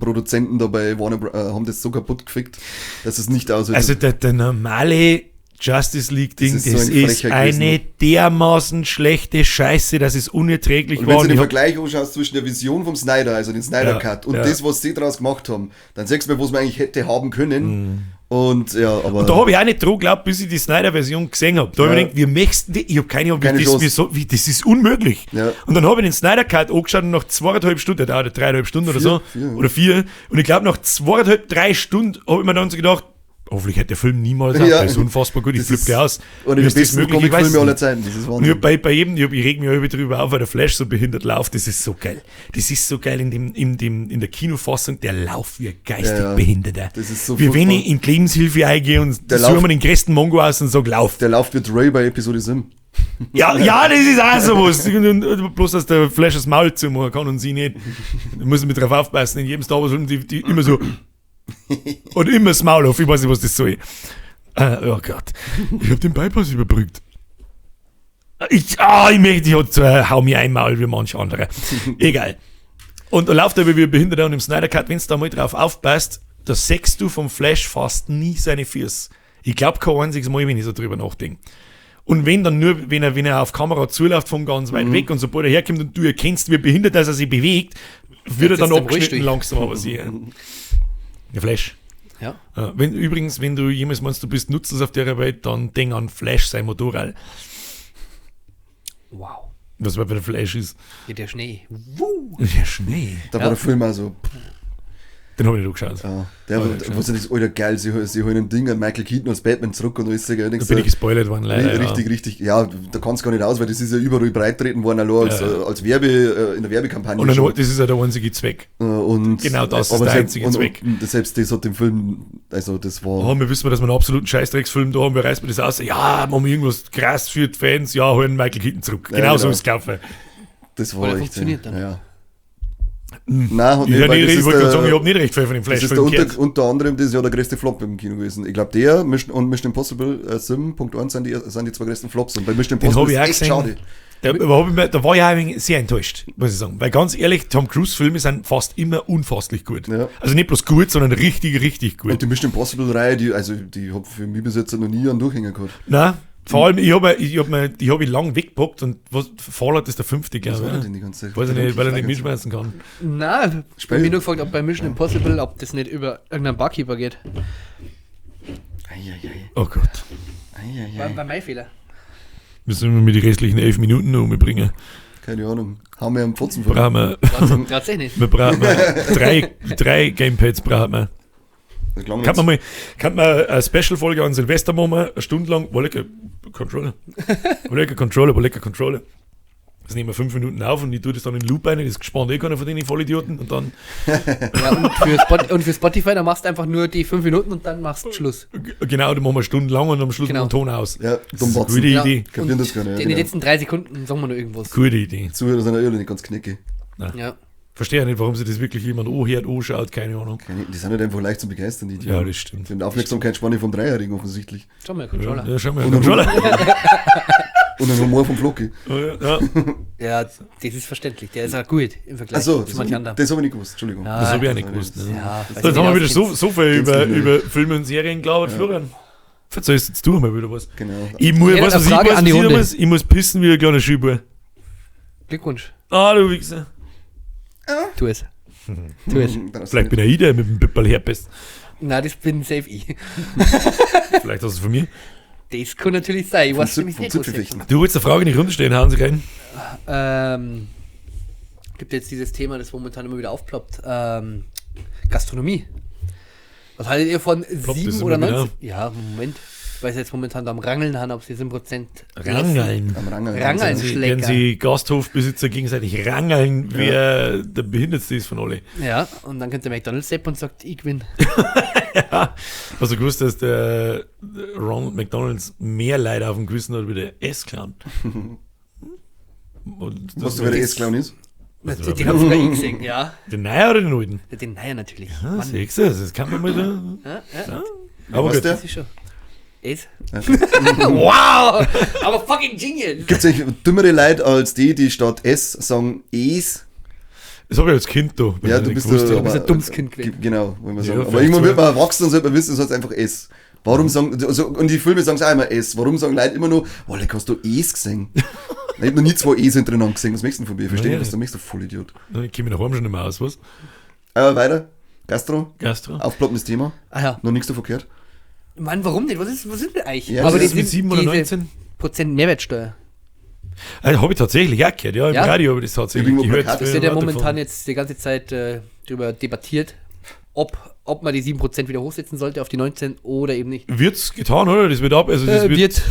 Produzenten da bei Warner haben das so kaputt gefickt, dass es nicht aussieht. Also der normale Justice League Ding, Das das ist ist, so eine Frechheit eine gewesen. dermaßen schlechte Scheiße, dass es unerträglich und wenn war. du Und den ich hab, Vergleich anschaust zwischen der Vision vom Snyder, also den Snyder Ja, Cut, und ja. das, was sie draus gemacht haben, dann siehst du mal, was man eigentlich hätte haben können. Und ja, aber. Mhm. da habe ich auch nicht dran geglaubt, bis ich die Snyder-Version gesehen habe. Da habe ich Ja. mir gedacht, wir möchten die, ich habe keine Ahnung, wie Keine das, Chance. wie so, wie, das ist unmöglich. Ja. Und dann habe ich den Snyder Cut angeschaut und nach 2,5 Stunden, der dauert 3,5 Stunden oder so, vier, ja. oder 4, und ich glaube, nach 2,5, 3 Stunden habe ich mir dann so gedacht, hoffentlich hätte der Film niemals auf, Ja. der ist unfassbar gut, ich Das flippe ist gleich aus. Einer Wie der ist das besten möglich? Ich weiß Comicfilme es aller nicht. Zeiten. Das ist Und ich Wahnsinn. hab bei jedem, ich reg mich auch immer drüber auf, weil der Flash so behindert läuft. Das ist so geil. Das ist so geil in der Kinofassung, der Lauf wie ein geistig Ja, ja. Behinderter. Das ist so Wie wenn furchtbar. ich in die Lebenshilfe eingehe und Der suche Lauf- mir den größten Mongo aus und sag, lauf. Der läuft mit Ray bei Episode 7. Ja, ja, das ist auch sowas. Und bloß, dass der Flash das Maul zumachen kann und sie nicht. Da muss ich mit drauf aufpassen. In jedem Star Wars-Film, die immer so. Und immer das Maul auf. Ich weiß nicht, was das soll. Oh Gott. Ich hab den Bypass überbrückt. Ich möchte, ich hab so, hau mir ein Maul wie manch andere. Egal. Und da läuft er wie ein Behinderter und im Snyder Cut, wenn du da mal drauf aufpasst, da sechst du vom Flash fast nie seine Füße. Ich glaube kein einziges Mal, wenn ich so drüber nachdenke. Und wenn dann nur, wenn er auf Kamera zuläuft von ganz Mhm. weit weg und sobald er herkommt und du erkennst, wie behindert dass er sich bewegt, wird er Jetzt dann sitzt er im abgeschnitten Rollstuhl. langsam aber sicher. Der Flash. Ja. Übrigens, wenn du jemals meinst, du bist nutzlos auf der Welt, dann denk an Flash, sein Motorrad. Wow. Was bei der Flash ist. Ja, der Schnee. Wuh. Der Schnee. Da Ja. war der Film auch so. Den habe ich nicht angeschaut. Ja, der, Oh, wo sie das, Alter, geil, sie holen ein Ding an Michael Keaton als Batman zurück und alles. Gell, Da denkst bin du, ich gespoilert worden, leider. richtig, richtig, ja, da kannst du gar nicht aus, weil das ist ja überall breittreten worden, allein als, Ja, ja. als in der Werbekampagne. Und dann, schon. das ist ja der einzige Zweck. Und, Genau das ist aber der selbst- einzige Zweck. Und selbst das hat den Film, also das war, Oh, wir wissen, dass wir einen absoluten Scheißdrecksfilm da haben, wir reißen wir das aus. Ja, machen wir irgendwas krass für die Fans, ja, holen Michael Keaton zurück. Ja, genau so genau. ist es gelaufen. das war Oder echt. funktioniert dann. Ja. Nein, hat Ich, nicht, hab weil nicht, das ich ist wollte gerade der- sagen, ich habe nicht recht viel von dem Das ist der Flash-Film gehört. unter anderem das Jahr der größte Flop im Kino gewesen. Ich glaube, der Mission, und Mission Impossible 7.1 sind die zwei größten Flops. Und bei Mission Den Impossible habe ich auch ist echt gesehen. schade. Da war ich auch ein wenig sehr enttäuscht, muss ich sagen. Weil ganz ehrlich, Tom Cruise-Filme sind fast immer unfasslich gut. Ja. Also nicht bloß gut, sondern richtig, richtig gut. Und die Mission Impossible-Reihe, die, also, die hat für mich bis jetzt noch nie einen Durchhänger gehabt. Nein, Vor allem, ich habe ich hab mir, die hab ich lang weggepackt und was, Fallout ist der fünfte, Was glaube war ich. denn die ganze Zeit? Weiß ich nicht, weil er nicht mitschmeißen kann. Nein, ich Spiel. hab mich nur gefragt, ob bei Mission Impossible, ob das nicht über irgendeinen Barkeeper geht. Eieiei. Oh Gott. Eieiei. War mein Fehler. Müssen wir mit die restlichen 11 Minuten noch umbringen. Keine Ahnung. Haben wir einen Pfotzen vor. Brauchen wir, Tatsächlich nicht. wir brauchen drei Gamepads brauchen wir. Das klang Kann jetzt. man mal, kann man eine Special-Folge an Silvester machen, eine Stunde lang, war lecker Controller. War lecker Controller, war lecker Controller. Das nehmen wir 5 Minuten auf und ich tue das dann in den Loop rein, das gespannt eh keiner von den Vollidioten und dann, Ja, und für Spotify, da machst du einfach nur die 5 Minuten und dann machst du Schluss. genau, dann machen wir stundenlang und am Schluss Genau. noch einen Ton aus. Ja, Das ist dumm eine Batzen. gute Ja. Idee. Kapieren das keiner, ja, In den genau. letzten 3 Sekunden sagen wir nur irgendwas. Gute Idee. Zuhörer sind ja eh alle nicht ganz knicke. Ja. Verstehe ja nicht, warum sich das wirklich jemand anhört, anschaut, keine Ahnung. Keine, die sind halt einfach leicht zu begeistern, die Idioten. Ja, das stimmt. Die haben Aufmerksamkeitsspanne vom Dreijährigen offensichtlich. Schau mal, Controller. Ja, schau mal, Und Controller. Und ein Humor vom Floki. Ja, Ja, das ist verständlich. Der ist auch gut im Vergleich Achso, zu manchen anderen. das habe ich nicht gewusst, Entschuldigung. Ja. das habe ich auch nicht gewusst. Ne? Ja, So, jetzt haben wir wieder so viel Kennst du über Filme und Serien gelabert, Florian. Verzeihst jetzt du mal wieder was. Genau. Ich muss, Ich hätte weißt du, eine was ich, Frage weiß, an die was ich Runde. muss? Ich muss pissen wie ein kleiner Schüler. Glückwunsch. Ah, du Wichser. Tu es. Tu es. Dann hast du Vielleicht bin ja ich der mit dem Pipperl herpest. Na, das bin safe ich. Vielleicht hast du es von mir. Das kann natürlich sein. Ich vom weiß nämlich vom nicht, was Zipfelfechten. Du willst eine Frage nicht runterstehen, hauen Sie rein. Gibt jetzt dieses Thema, das momentan immer wieder aufploppt. Gastronomie. Was haltet ihr von Ploppt 7 das oder immer wieder 19? Ja, Moment. Weil sie jetzt momentan da am Rangeln haben, ob sie 7% Rangeln. Am Rangeln. Rangeln. Sie, Schlecker. wenn sie Gasthofbesitzer gegenseitig rangeln, wer der Behindertste ist von alle. Ja, und dann kommt der McDonalds-Sepp und sagt, ich gewinne. Hast du gewusst, dass der Ronald McDonalds mehr Leid auf dem Gewissen hat wie der S-Clown? Und das Weißt du, wer der S-Clown ist? Den hab sogar ich gesehen, ja. Den neuen oder den alten? Den Neuen natürlich. Ah, Mann. siehst du, das kann man mal da. Ja, ja, Aber Was gut. der? das ist schon. S. Okay. Wow! Aber fucking genius! Gibt es eigentlich dümmere Leute als die, die statt S sagen Es? Das habe ich als Kind da. wenn Ja, ich du nicht bist, gewusst da, hab. bist ein dummes Kind gewesen. Genau, wollen wir Ja, sagen. Aber vielleicht irgendwann so. wird man erwachsen und sollte man wissen, es heißt einfach S. Warum sagen, also, und die Filme sagen es auch immer S. Warum sagen Leute immer nur, oh, leck, hast du Es gesehen? Ich hab noch nie zwei Es hintereinander gesehen. Was möchtest du denn von mir? Ich verstehe Ja, nicht, was du möchtest, du Vollidiot. Dann komme ich nach Hause schon nicht mehr aus, was? Aber weiter. Gastro, Gastro. aufploppendes Thema. Ah ja. Noch nichts davon gehört. Mann, warum denn? Was ist denn eigentlich? Ja, Aber das die ist mit 7 oder diese 19? Prozent Mehrwertsteuer. Habe ich tatsächlich auch gehört, ja. Im Ja? Radio habe ich das tatsächlich Ich hab irgendwo gehört. Plakate Das wird ja Warte momentan von- jetzt die ganze Zeit darüber debattiert, ob man die 7% wieder hochsetzen sollte auf die 19 oder eben nicht. Wird's getan, oder? Das wird ab, also das wird, Wird.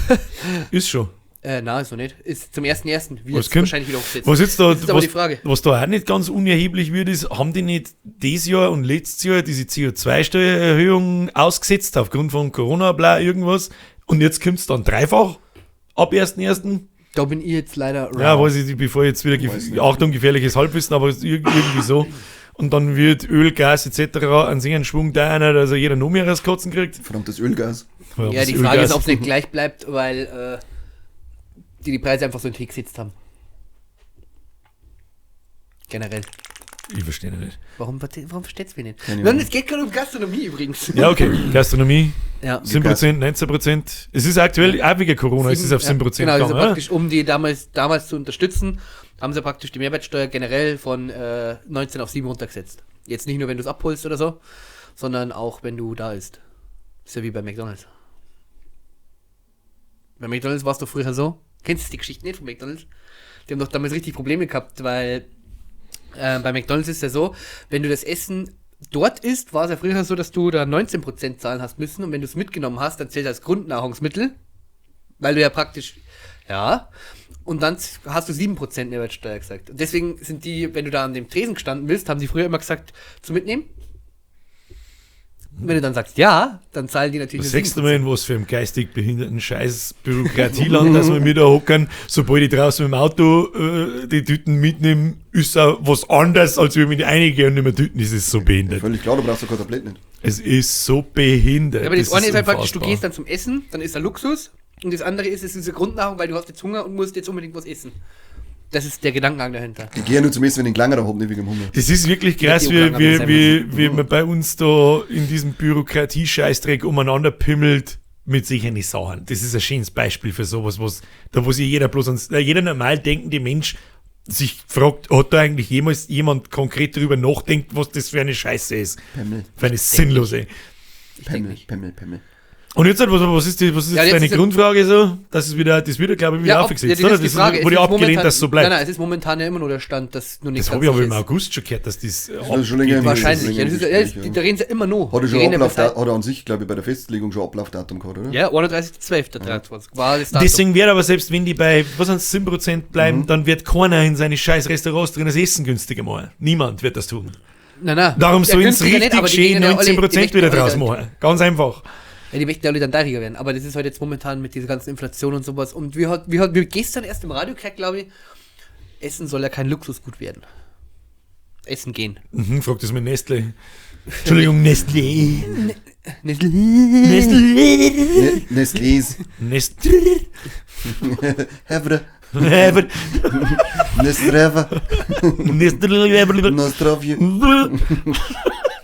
ist schon. Na, ist noch nicht. Ist zum 1.1. Was wird kommt? wahrscheinlich wieder hochsetzen. Was jetzt da, Das ist aber was, die Frage. was da auch nicht ganz unerheblich wird, ist, haben die nicht dieses Jahr und letztes Jahr diese CO2-Steuererhöhung ausgesetzt aufgrund von Corona, bla, irgendwas? Und jetzt kommt's dann dreifach ab 1.1.? Da bin ich jetzt leider Ja, raus. weiß ich nicht, bevor ich jetzt wieder, Weiß nicht. Achtung, gefährliches Halbwissen, aber irgendwie so. Und dann wird Öl, Gas etc. an sich einen Schwung da einer, dass er jeder noch mehr als Kotzen kriegt. Verdammtes Ölgas. Ja, das die Frage Ölgas- ist, ob es nicht gleich bleibt, weil die Preise einfach so in den Krieg gesetzt haben. Generell. Ich verstehe nicht. Warum versteht's mich nicht? Keine Nein, Ahnung. es geht gerade um Gastronomie übrigens. Ja, okay. Gastronomie, Ja. 7%, 19%. Es ist aktuell auch wegen Corona, es ist auf 7% Genau, also gegangen. oder? praktisch, um die damals zu unterstützen, haben sie praktisch die Mehrwertsteuer generell von 19 auf 7 runtergesetzt. Jetzt nicht nur, wenn du es abholst oder so, sondern auch, wenn du da isst. Ist ja wie bei McDonalds. Bei McDonalds war es doch früher so. Kennst du die Geschichte nicht von McDonalds? Die haben doch damals richtig Probleme gehabt, weil bei McDonalds ist ja so, wenn du das Essen dort isst, war es ja früher so, dass du da 19% zahlen hast müssen und wenn du es mitgenommen hast, dann zählt das als Grundnahrungsmittel, weil du ja praktisch, ja, und dann hast du 7% Mehrwertsteuer gesagt. Und deswegen sind die, wenn du da an dem Tresen gestanden bist, haben die früher immer gesagt, zu mitnehmen. Und wenn du dann sagst, ja, dann zahlen die natürlich Das nur sechste Mal in was für einem geistig behinderten Scheiß Bürokratieland, dass wir mit da hocken, sobald ich draußen mit dem Auto die Tüten mitnehme, ist auch was anderes, als wenn ich mit einige und nicht mehr Tüten. Das ist so behindert. Völlig klar, du brauchst doch kein Tablett nicht. Es ist so behindert. Ja, aber das, eine ist halt praktisch, du unfassbar. gehst dann zum Essen, dann ist da Luxus. Und das andere ist, es ist eine Grundnahrung, weil du hast jetzt Hunger und musst jetzt unbedingt was essen. Das ist der Gedankengang dahinter. Ich gehe ja nur zum Essen, wenn ich einen Klangerer habe, nicht wegen dem Hunger. Das ist wirklich krass, Die wie, Ukrainer wie, sein wie, wie man bei uns da in diesem Bürokratie-Scheißdreck umeinander pimmelt mit solchen Sachen. Das ist ein schönes Beispiel für sowas, was, da wo sich jeder bloß ans, jeder normal denkende Mensch sich fragt, hat da eigentlich jemals jemand konkret darüber nachdenkt, was das für eine Scheiße ist? Pemmel. Für eine sinnlose. Pemmel, Pemmel, Pemmel. Und jetzt halt, was ist, die, was ist Ja, jetzt jetzt deine ist- Grundfrage so? Das ist wieder, das wird, glaube ich, wieder Ja, ob, ja, aufgesetzt, das oder? ist die Das Frage. wurde Es ja ist abgelehnt, momentan- dass es so bleibt. Nein, nein, es ist momentan ja immer nur der Stand, dass nur nicht das ganz habe ich aber sicher im ist. August schon gehört, dass das ist schon länger im Wahrscheinlich. Ja, das ist, ja, Gespräch, das, ja. Da reden sie immer noch. Hat er Die schon reden ja Ablauf, bis hat er an sich, glaube ich, bei der Festlegung schon Ablaufdatum gehabt, oder? Ja, 31.12.23 war das Datum. Deswegen wird aber selbst wenn die bei, was sind's, 7% bleiben, dann wird keiner in seine scheiß Restaurants drin das Essen günstiger machen. Niemand wird das tun. Nein, nein. Darum Ja, sollen sie günstiger nicht, richtig aber die schön gehen ja alle- die 19% möchten wieder alle draus dann- machen. Ganz einfach. Ja, die möchten ja alle dann teurer werden. Aber das ist halt jetzt momentan mit dieser ganzen Inflation und sowas. Und wir gestern erst im Radio gehört, glaube ich, Essen soll ja kein Luxusgut werden. Essen gehen. Mhm, fragt das mit Nestle. Entschuldigung, Nestle. Nestle. Nestle. Ne Nestle's. Nestle. Hevre. Nestreva. Nestle. Nostrovje.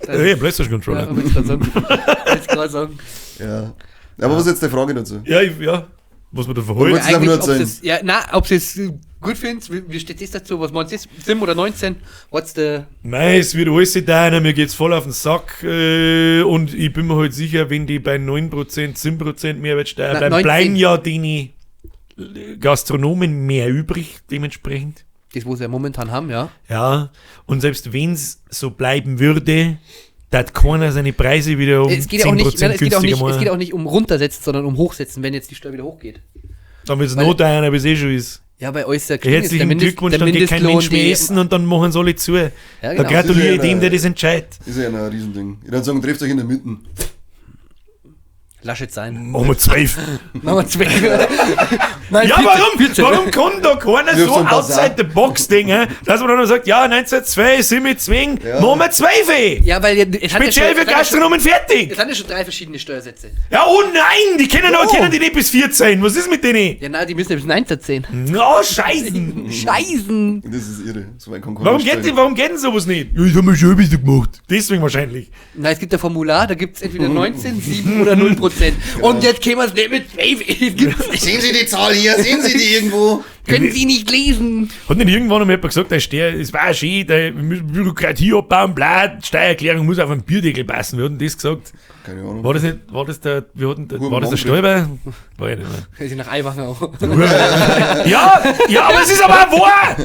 Hey, PlayStation Ja, Controller. wollte ich gerade sagen. Wollte ich gerade sagen. Ja. Aber was ist jetzt die Frage dazu? Ja, ich, ja. Was man da verholt. Wolltest du einfach nur Eigentlich, ob erzählen? es, ja, na, ob sie es gut findet, wie steht das dazu? Was meinst du? 7 oder 19? What's the. Mei, es wird alles deiner, mir geht's voll auf den Sack. Und ich bin mir halt sicher, wenn die bei 9%, 7% Mehrwertsteuer Na, bleiben, 19. bleiben ja die Gastronomen mehr übrig, dementsprechend. Das, wo sie ja momentan haben, ja. Ja, und selbst wenn's so bleiben würde, da hat keiner seine Preise wieder um Es geht 10% ja auch nicht, nein, es geht auch günstiger nicht, es machen. geht auch nicht um runtersetzen, sondern um hochsetzen, wenn jetzt die Steuer wieder hochgeht. Dann wird's weil- noch teurer, bis eh schon ist. Ja, bei euch ist der Kling ist der Herzlichen Mindest, Glückwunsch, der dann geht kein Mindestlohn, Mensch mehr die, essen und dann machen sie alle zu. Ja, Da genau. gratuliere ich Das ist ja dem, der das entscheidet. Ist ja ein Riesending. Ich würde sagen, trefft euch in der Mitte. Lass es sein. Machen wir 12. Machen wir 12. Nein, Ja, 14, warum? 14. Warum kann da keiner Wir so haben so ein Basar. outside the box denken, dass man dann noch sagt, ja, 1902 sind wir zwingen, Ja. machen wir 12. Ja, weil ja, es hat ja Speziell schon, für es hat ja schon, Gastronomen fertig. es sind ja schon drei verschiedene Steuersätze. Ja, oh nein, die kennen, Oh. auch, kennen die nicht bis 14. Was ist mit denen? Ja, na, die müssen ja bis 19 zählen. Oh, Scheißen. Scheißen. Das ist irre. So ein Warum geht, warum geht denn sowas nicht? Ja, ich hab mir schon ein bisschen gemacht. Deswegen wahrscheinlich. Na, es gibt ein Formular, da gibt es entweder 19, 7 oder 0 Prozent. Und jetzt kämen wir es nicht mit 12. Das gibt's nicht. Sehen Sie die Zahl hier? Sehen Sie die irgendwo? Können Sie nicht lesen. Hat nicht irgendwann einmal jemand gesagt, der Steuer, es war schön, der, wir müssen Bürokratie abbauen, bla, die Steuererklärung muss auf einen Bierdeckel passen. Wir hatten das gesagt. Keine Ahnung. War das nicht, war das der, wir hatten, Huren war das der Manfred. Stoiber? War ich nicht mehr. Können Sie nach Eiwachen auch. Ja, ja, aber es ist aber auch wahr!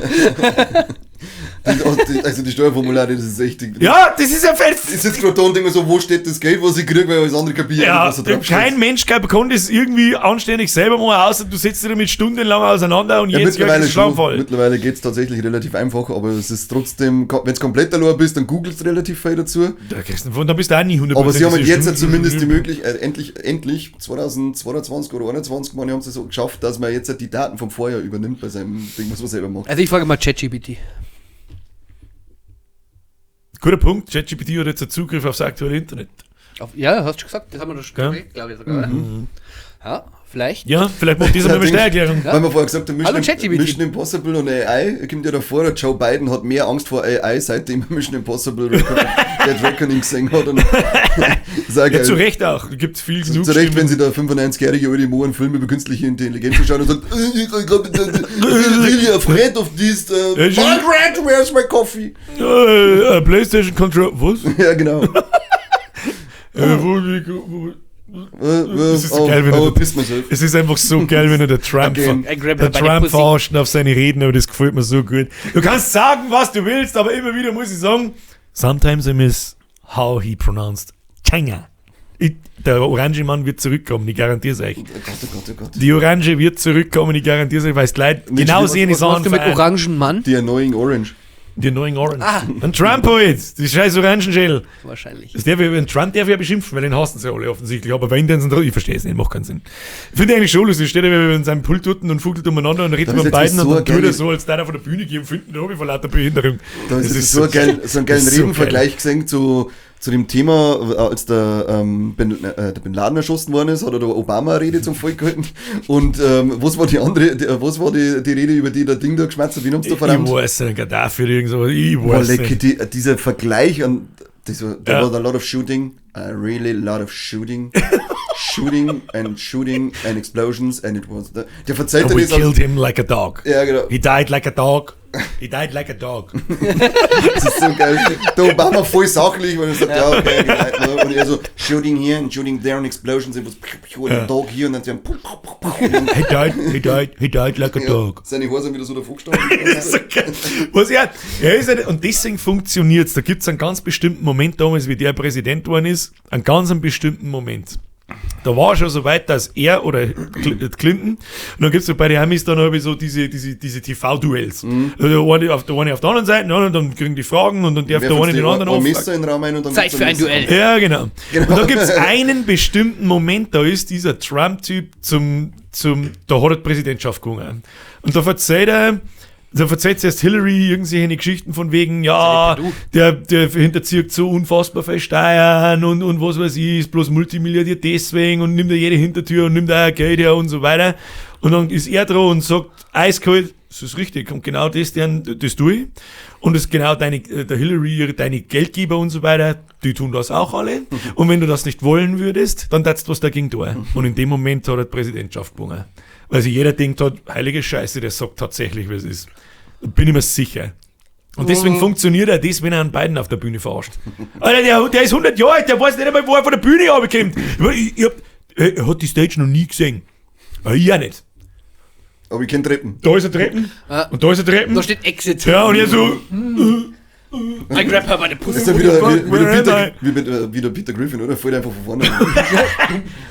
Also die Steuerformulare, das ist echt. Ja, das ist ja fett. Ich sitze gerade da und denke mir so, wo steht das Geld, was ich kriege, weil alles andere kapiert. Ja, was da drauf kein steht. Mensch kann das irgendwie anständig selber machen, außer du setzt dich damit stundenlang auseinander und Ja, jetzt mittlerweile, ist schon, Schlaganfall. mittlerweile geht es tatsächlich relativ einfach, aber es ist trotzdem, wenn du komplett allein bist, dann googelst du relativ viel dazu. Da kriegst du, dann bist du auch nie 100%. Aber sie haben halt jetzt sicher. zumindest die Möglichkeit, endlich, 2022 oder 2021, meine ich, haben sie so geschafft, dass man jetzt halt die Daten vom Vorjahr übernimmt bei seinem Ding, was man selber macht. Also ich frage mal ChatGPT. Guter Punkt, ChatGPT hat jetzt einen Zugriff aufs aktuelle Internet. Ja, hast du schon gesagt, das haben wir doch schon Ja. gekriegt, glaube ich sogar. Oder? Ja, vielleicht. Ja, vielleicht macht das einmal eine Steuererklärung. Ja. Weil wir vorher gesagt haben, Hallo, Mission, ChatGPT. Mission Impossible und AI, kommt ja davor, der Joe Biden hat mehr Angst vor AI, seitdem er Mission Impossible Dead Reckoning gesehen hat. Und ist auch Ja, geil. zu Recht auch. Gibt es viel genug Zu Recht, wenn Stimmen. sich der 95-jährige alte Mo einen Film über künstliche Intelligenz anschaut und sagt, ich glaub, I'm really afraid of this. Ja, schon. Margaret, where's my coffee? PlayStation Control. Was? Ja, genau. Wo, Das ist so oh, geil, wenn oh, er- piss myself. Es ist einfach so geil, wenn er der Trump, Again. I grab der her by the Trump pussy. verarscht auf seine Reden, aber das gefällt mir so gut. Du kannst sagen, was du willst, aber immer wieder muss ich sagen, sometimes I miss how he pronounced China. Der Orange Mann wird zurückkommen, ich garantiere es euch. Oh Gott, oh Gott, oh Gott. Die Orange wird zurückkommen, ich garantiere es euch, weil es Leute Nicht genau schlimm. sehen, die Was machst Sachen du mit feiern. Orangenmann? Die Annoying Orange. Die neuen Orange. Ah. Ein Trump halt, die scheiß Orangenschädel. Wahrscheinlich. Das darf ich, einen Trump darf ich ja beschimpfen, weil den hassen sie alle offensichtlich. Aber wenn denn sind, ich verstehe es nicht, macht keinen Sinn. Ich finde eigentlich schon lustig, steht er in seinem Pult dort und fuchtelt umeinander und redet Da ist mit jetzt beiden so und dann tut er geile- so, als der von der Bühne gehen und finden, da hab ich vor lauter Behinderung. Da ist jetzt so, geil, so einen geilen das ist so Redenvergleich gesehen zu dem Thema, als der, der Bin Laden erschossen worden ist, hat er da Obama eine Rede zum Volk gehalten. Und was war die andere, die, was war die Rede, über die der Ding da geschmatzt hat? Wen haben's da Ich verdammt? weiß nicht, Gaddafi oder irgend sowas, ich Boah, weiß leck, nicht. dieser Vergleich, und Das war, there was a lot of shooting, a really lot of shooting. Shooting and shooting and explosions and it was the, der verzeiht We dir das killed him like a dog. Ja, genau. He died like a dog. He died like a dog. Das ist so geil. Der Obama voll sachlich, weil er sagt, ja, okay, genau. Und er so, shooting here and shooting there and explosions and was, and a dog here und dann so ein und dann, He died like a ja, dog. seine Haare sind wieder so davor gestanden. So geil. Was er ist halt, und deswegen funktioniert's. Da gibt's einen ganz bestimmten Moment damals, wie der Präsident geworden ist, einen ganz einen bestimmten Moment. Da war schon so weit, dass er oder Clinton, und dann gibt's so bei den Amis dann irgendwie so diese TV-Duells. Also der eine auf der anderen Seite, und dann kriegen die Fragen und dann darf der eine den anderen ein anfragen. Messer in den Raum ein und dann Zeit gibt's für ein Messer. Duell. Ja, genau. Und da gibt es einen bestimmten Moment, da ist dieser Trump-Typ da hat er die Präsidentschaft gewonnen. Und da verzeiht zuerst Hillary irgendwelche Geschichten von wegen, ja, der hinterzieht so unfassbar viel Steuern und was weiß ich, ist bloß Multimilliardär deswegen und nimmt er jede Hintertür und nimmt auch Geld her und so weiter. Und dann ist er dran und sagt, eiskalt, das ist richtig, und genau das, das tue ich. Und das ist genau der Hillary, deine Geldgeber und so weiter, die tun das auch alle. Und wenn du das nicht wollen würdest, dann darfst du was dagegen tun. Und in dem Moment hat er die Präsidentschaft gewonnen. Weil sich jeder denkt hat, heilige Scheiße, der sagt tatsächlich, was es ist. Bin ich mir sicher. Und deswegen funktioniert er das, wenn er einen Biden auf der Bühne verarscht. Alter, der ist 100 Jahre alt, der weiß nicht einmal, wo er von der Bühne runterkommt. Er hat die Stage noch nie gesehen. Ich auch nicht. Aber ich kenn Treppen. Da ist er Treppen. Und da ist er Treppen. Da steht Exit. Ja, und er so. I grab her by the pussy. Das ist ja wieder, Where wieder Peter Griffin, oder? Fällt einfach von vorne.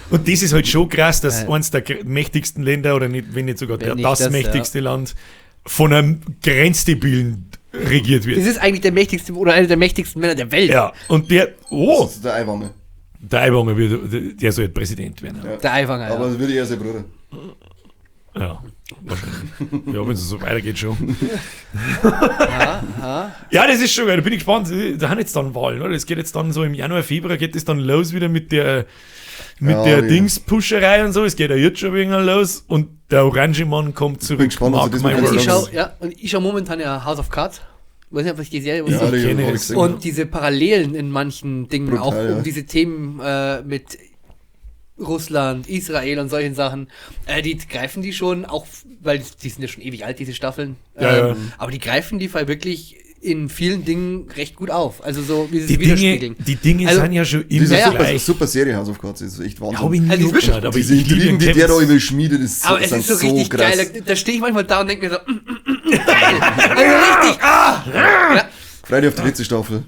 Und das ist halt schon krass, dass eins der mächtigsten Länder, oder nicht, wenn nicht sogar das mächtigste Land, von einem Grenzdebilen regiert wird. Das ist eigentlich der mächtigste oder einer der mächtigsten Männer der Welt. Ja, und der. Oh! Das ist der Aiwanger. Der Aiwanger wird, der soll halt Präsident werden. Ja. Der Aiwanger, ja. Aber das wird eher sein Bruder. Ja, wahrscheinlich. Ja, wenn es so weitergeht schon. Ja, das ist schon geil, da bin ich gespannt. Da haben jetzt dann Wahlen, oder? Das geht jetzt dann so im Januar, Februar geht es dann los wieder mit der Dingspuscherei und so. Es geht ja jetzt schon wegen los und der orange Mann kommt zurück. Bin gespannt, also das und ich schaue momentan ja House of Cards. Ich weiß nicht, ob ich die Serie kenne. Und diese Parallelen in manchen Dingen, brutal, auch um diese Themen mit Russland, Israel und solchen Sachen, die greifen die schon, auch, weil die sind ja schon ewig alt, diese Staffeln, ja. Aber die greifen die Fall wirklich in vielen Dingen recht gut auf. Also so, wie sie es widerspiegeln. Die Dinge also, sind ja schon immer diese gleich. Super Serie House of Cards, ist echt Wahnsinn. Habe ich nie also, geschaut, aber diese Intrigen, die der da über schmiedet, ist so, aber es ist so richtig krass. Geil. Da stehe ich manchmal da und denke mir so, geil. Also richtig. Ja. Freu dich auf die letzte Staffel.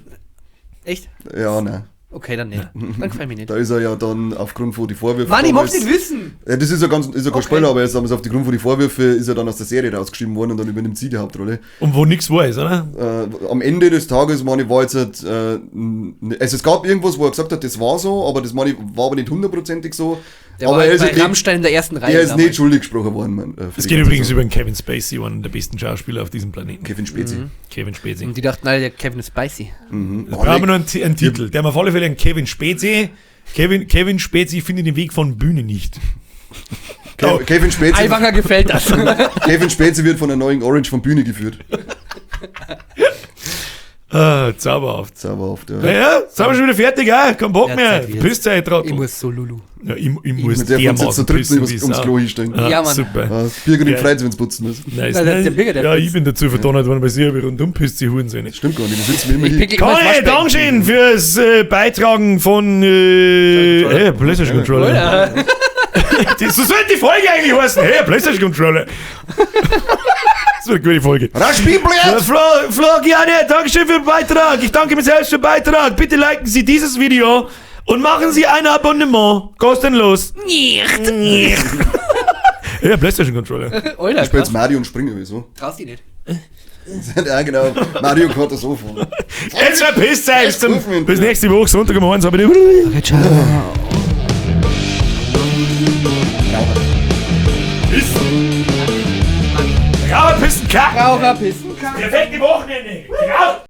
Echt? Ja, nein. Okay, dann nicht. Dann gefällt mir nicht. Da ist er ja dann aufgrund von die Vorwürfe. Mann, ich mag's nicht wissen! Ja, das ist ja ganz, ist ja kein Spoiler, aber er ist damals aufgrund von die Vorwürfe ist er dann aus der Serie rausgeschrieben worden und dann übernimmt sie die Hauptrolle. Und wo nichts war, ist, oder? Am Ende des Tages, meine ich, war jetzt halt, also es gab irgendwas, wo er gesagt hat, das war so, aber das meine ich, war aber nicht hundertprozentig so. Der aber war er ist bei halt nicht, Rammstein in der ersten Reihe. Er ist damals. nicht schuldig gesprochen worden. Man, es geht übrigens über den Kevin Spacey, einen der besten Schauspieler auf diesem Planeten. Kevin Spacey. Mhm. Kevin Spacey. Und die dachten alle, der Kevin ist spicy. Mhm. Da brauchen wir noch einen Titel. Der haben auf alle Fälle einen Kevin Spacey. Kevin Spacey findet den Weg von Bühne nicht. Kevin Spacey. Aiwanger gefällt das. Kevin Spacey wird von der neuen Orange von Bühne geführt. Ah, zauberhaft. Zauberhaft, ja. Naja, sind wir schon wieder fertig, ah? Kein Bock Ja, mehr. Zeit wird's. Pisszeit, Trottel. Ich muss so Lulu. Ja, ich muss Mit der von dermaßen zu dritt pissen, wie ums Sau. Klo hinstellen. Ah, Ja, Mann. Super. Ah, Birger Ja. ja. freut sich, wenn's putzen muss. Nice. Nein, der Birger, der ja, putzt. ich bin dazu verdonnert worden, weil sie aber rundum pisst, die Hurensöhne. Stimmt gar nicht, die sitzen immer Ich hier. pickel immer ins Conny, Waschbecken. Dankeschön fürs Beitragen von hey, PlayStation Controller. So sollte die Folge eigentlich heißen. Hey, PlayStation Controller. Das wird eine gute Folge. Rasch, Flo, Gerne, Dankeschön für den Beitrag. Ich danke mir selbst für den Beitrag. Bitte liken Sie dieses Video und machen Sie ein Abonnement. Kostenlos. Nicht. Nicht. Ja, PlayStation Controller. Alter, Ich spiele jetzt krass. Mario und springe, wieso? Traust dich nicht. Ja, genau. Mario Kart so fahren. Jetzt verpisst euch. Rufen. Bis nächste Woche, Sonntag um 1. Okay, ciao. Pissen. Raucher, pissen, kacken. Raucher, pissen, kacken. Perfekte Wochenende. Raus.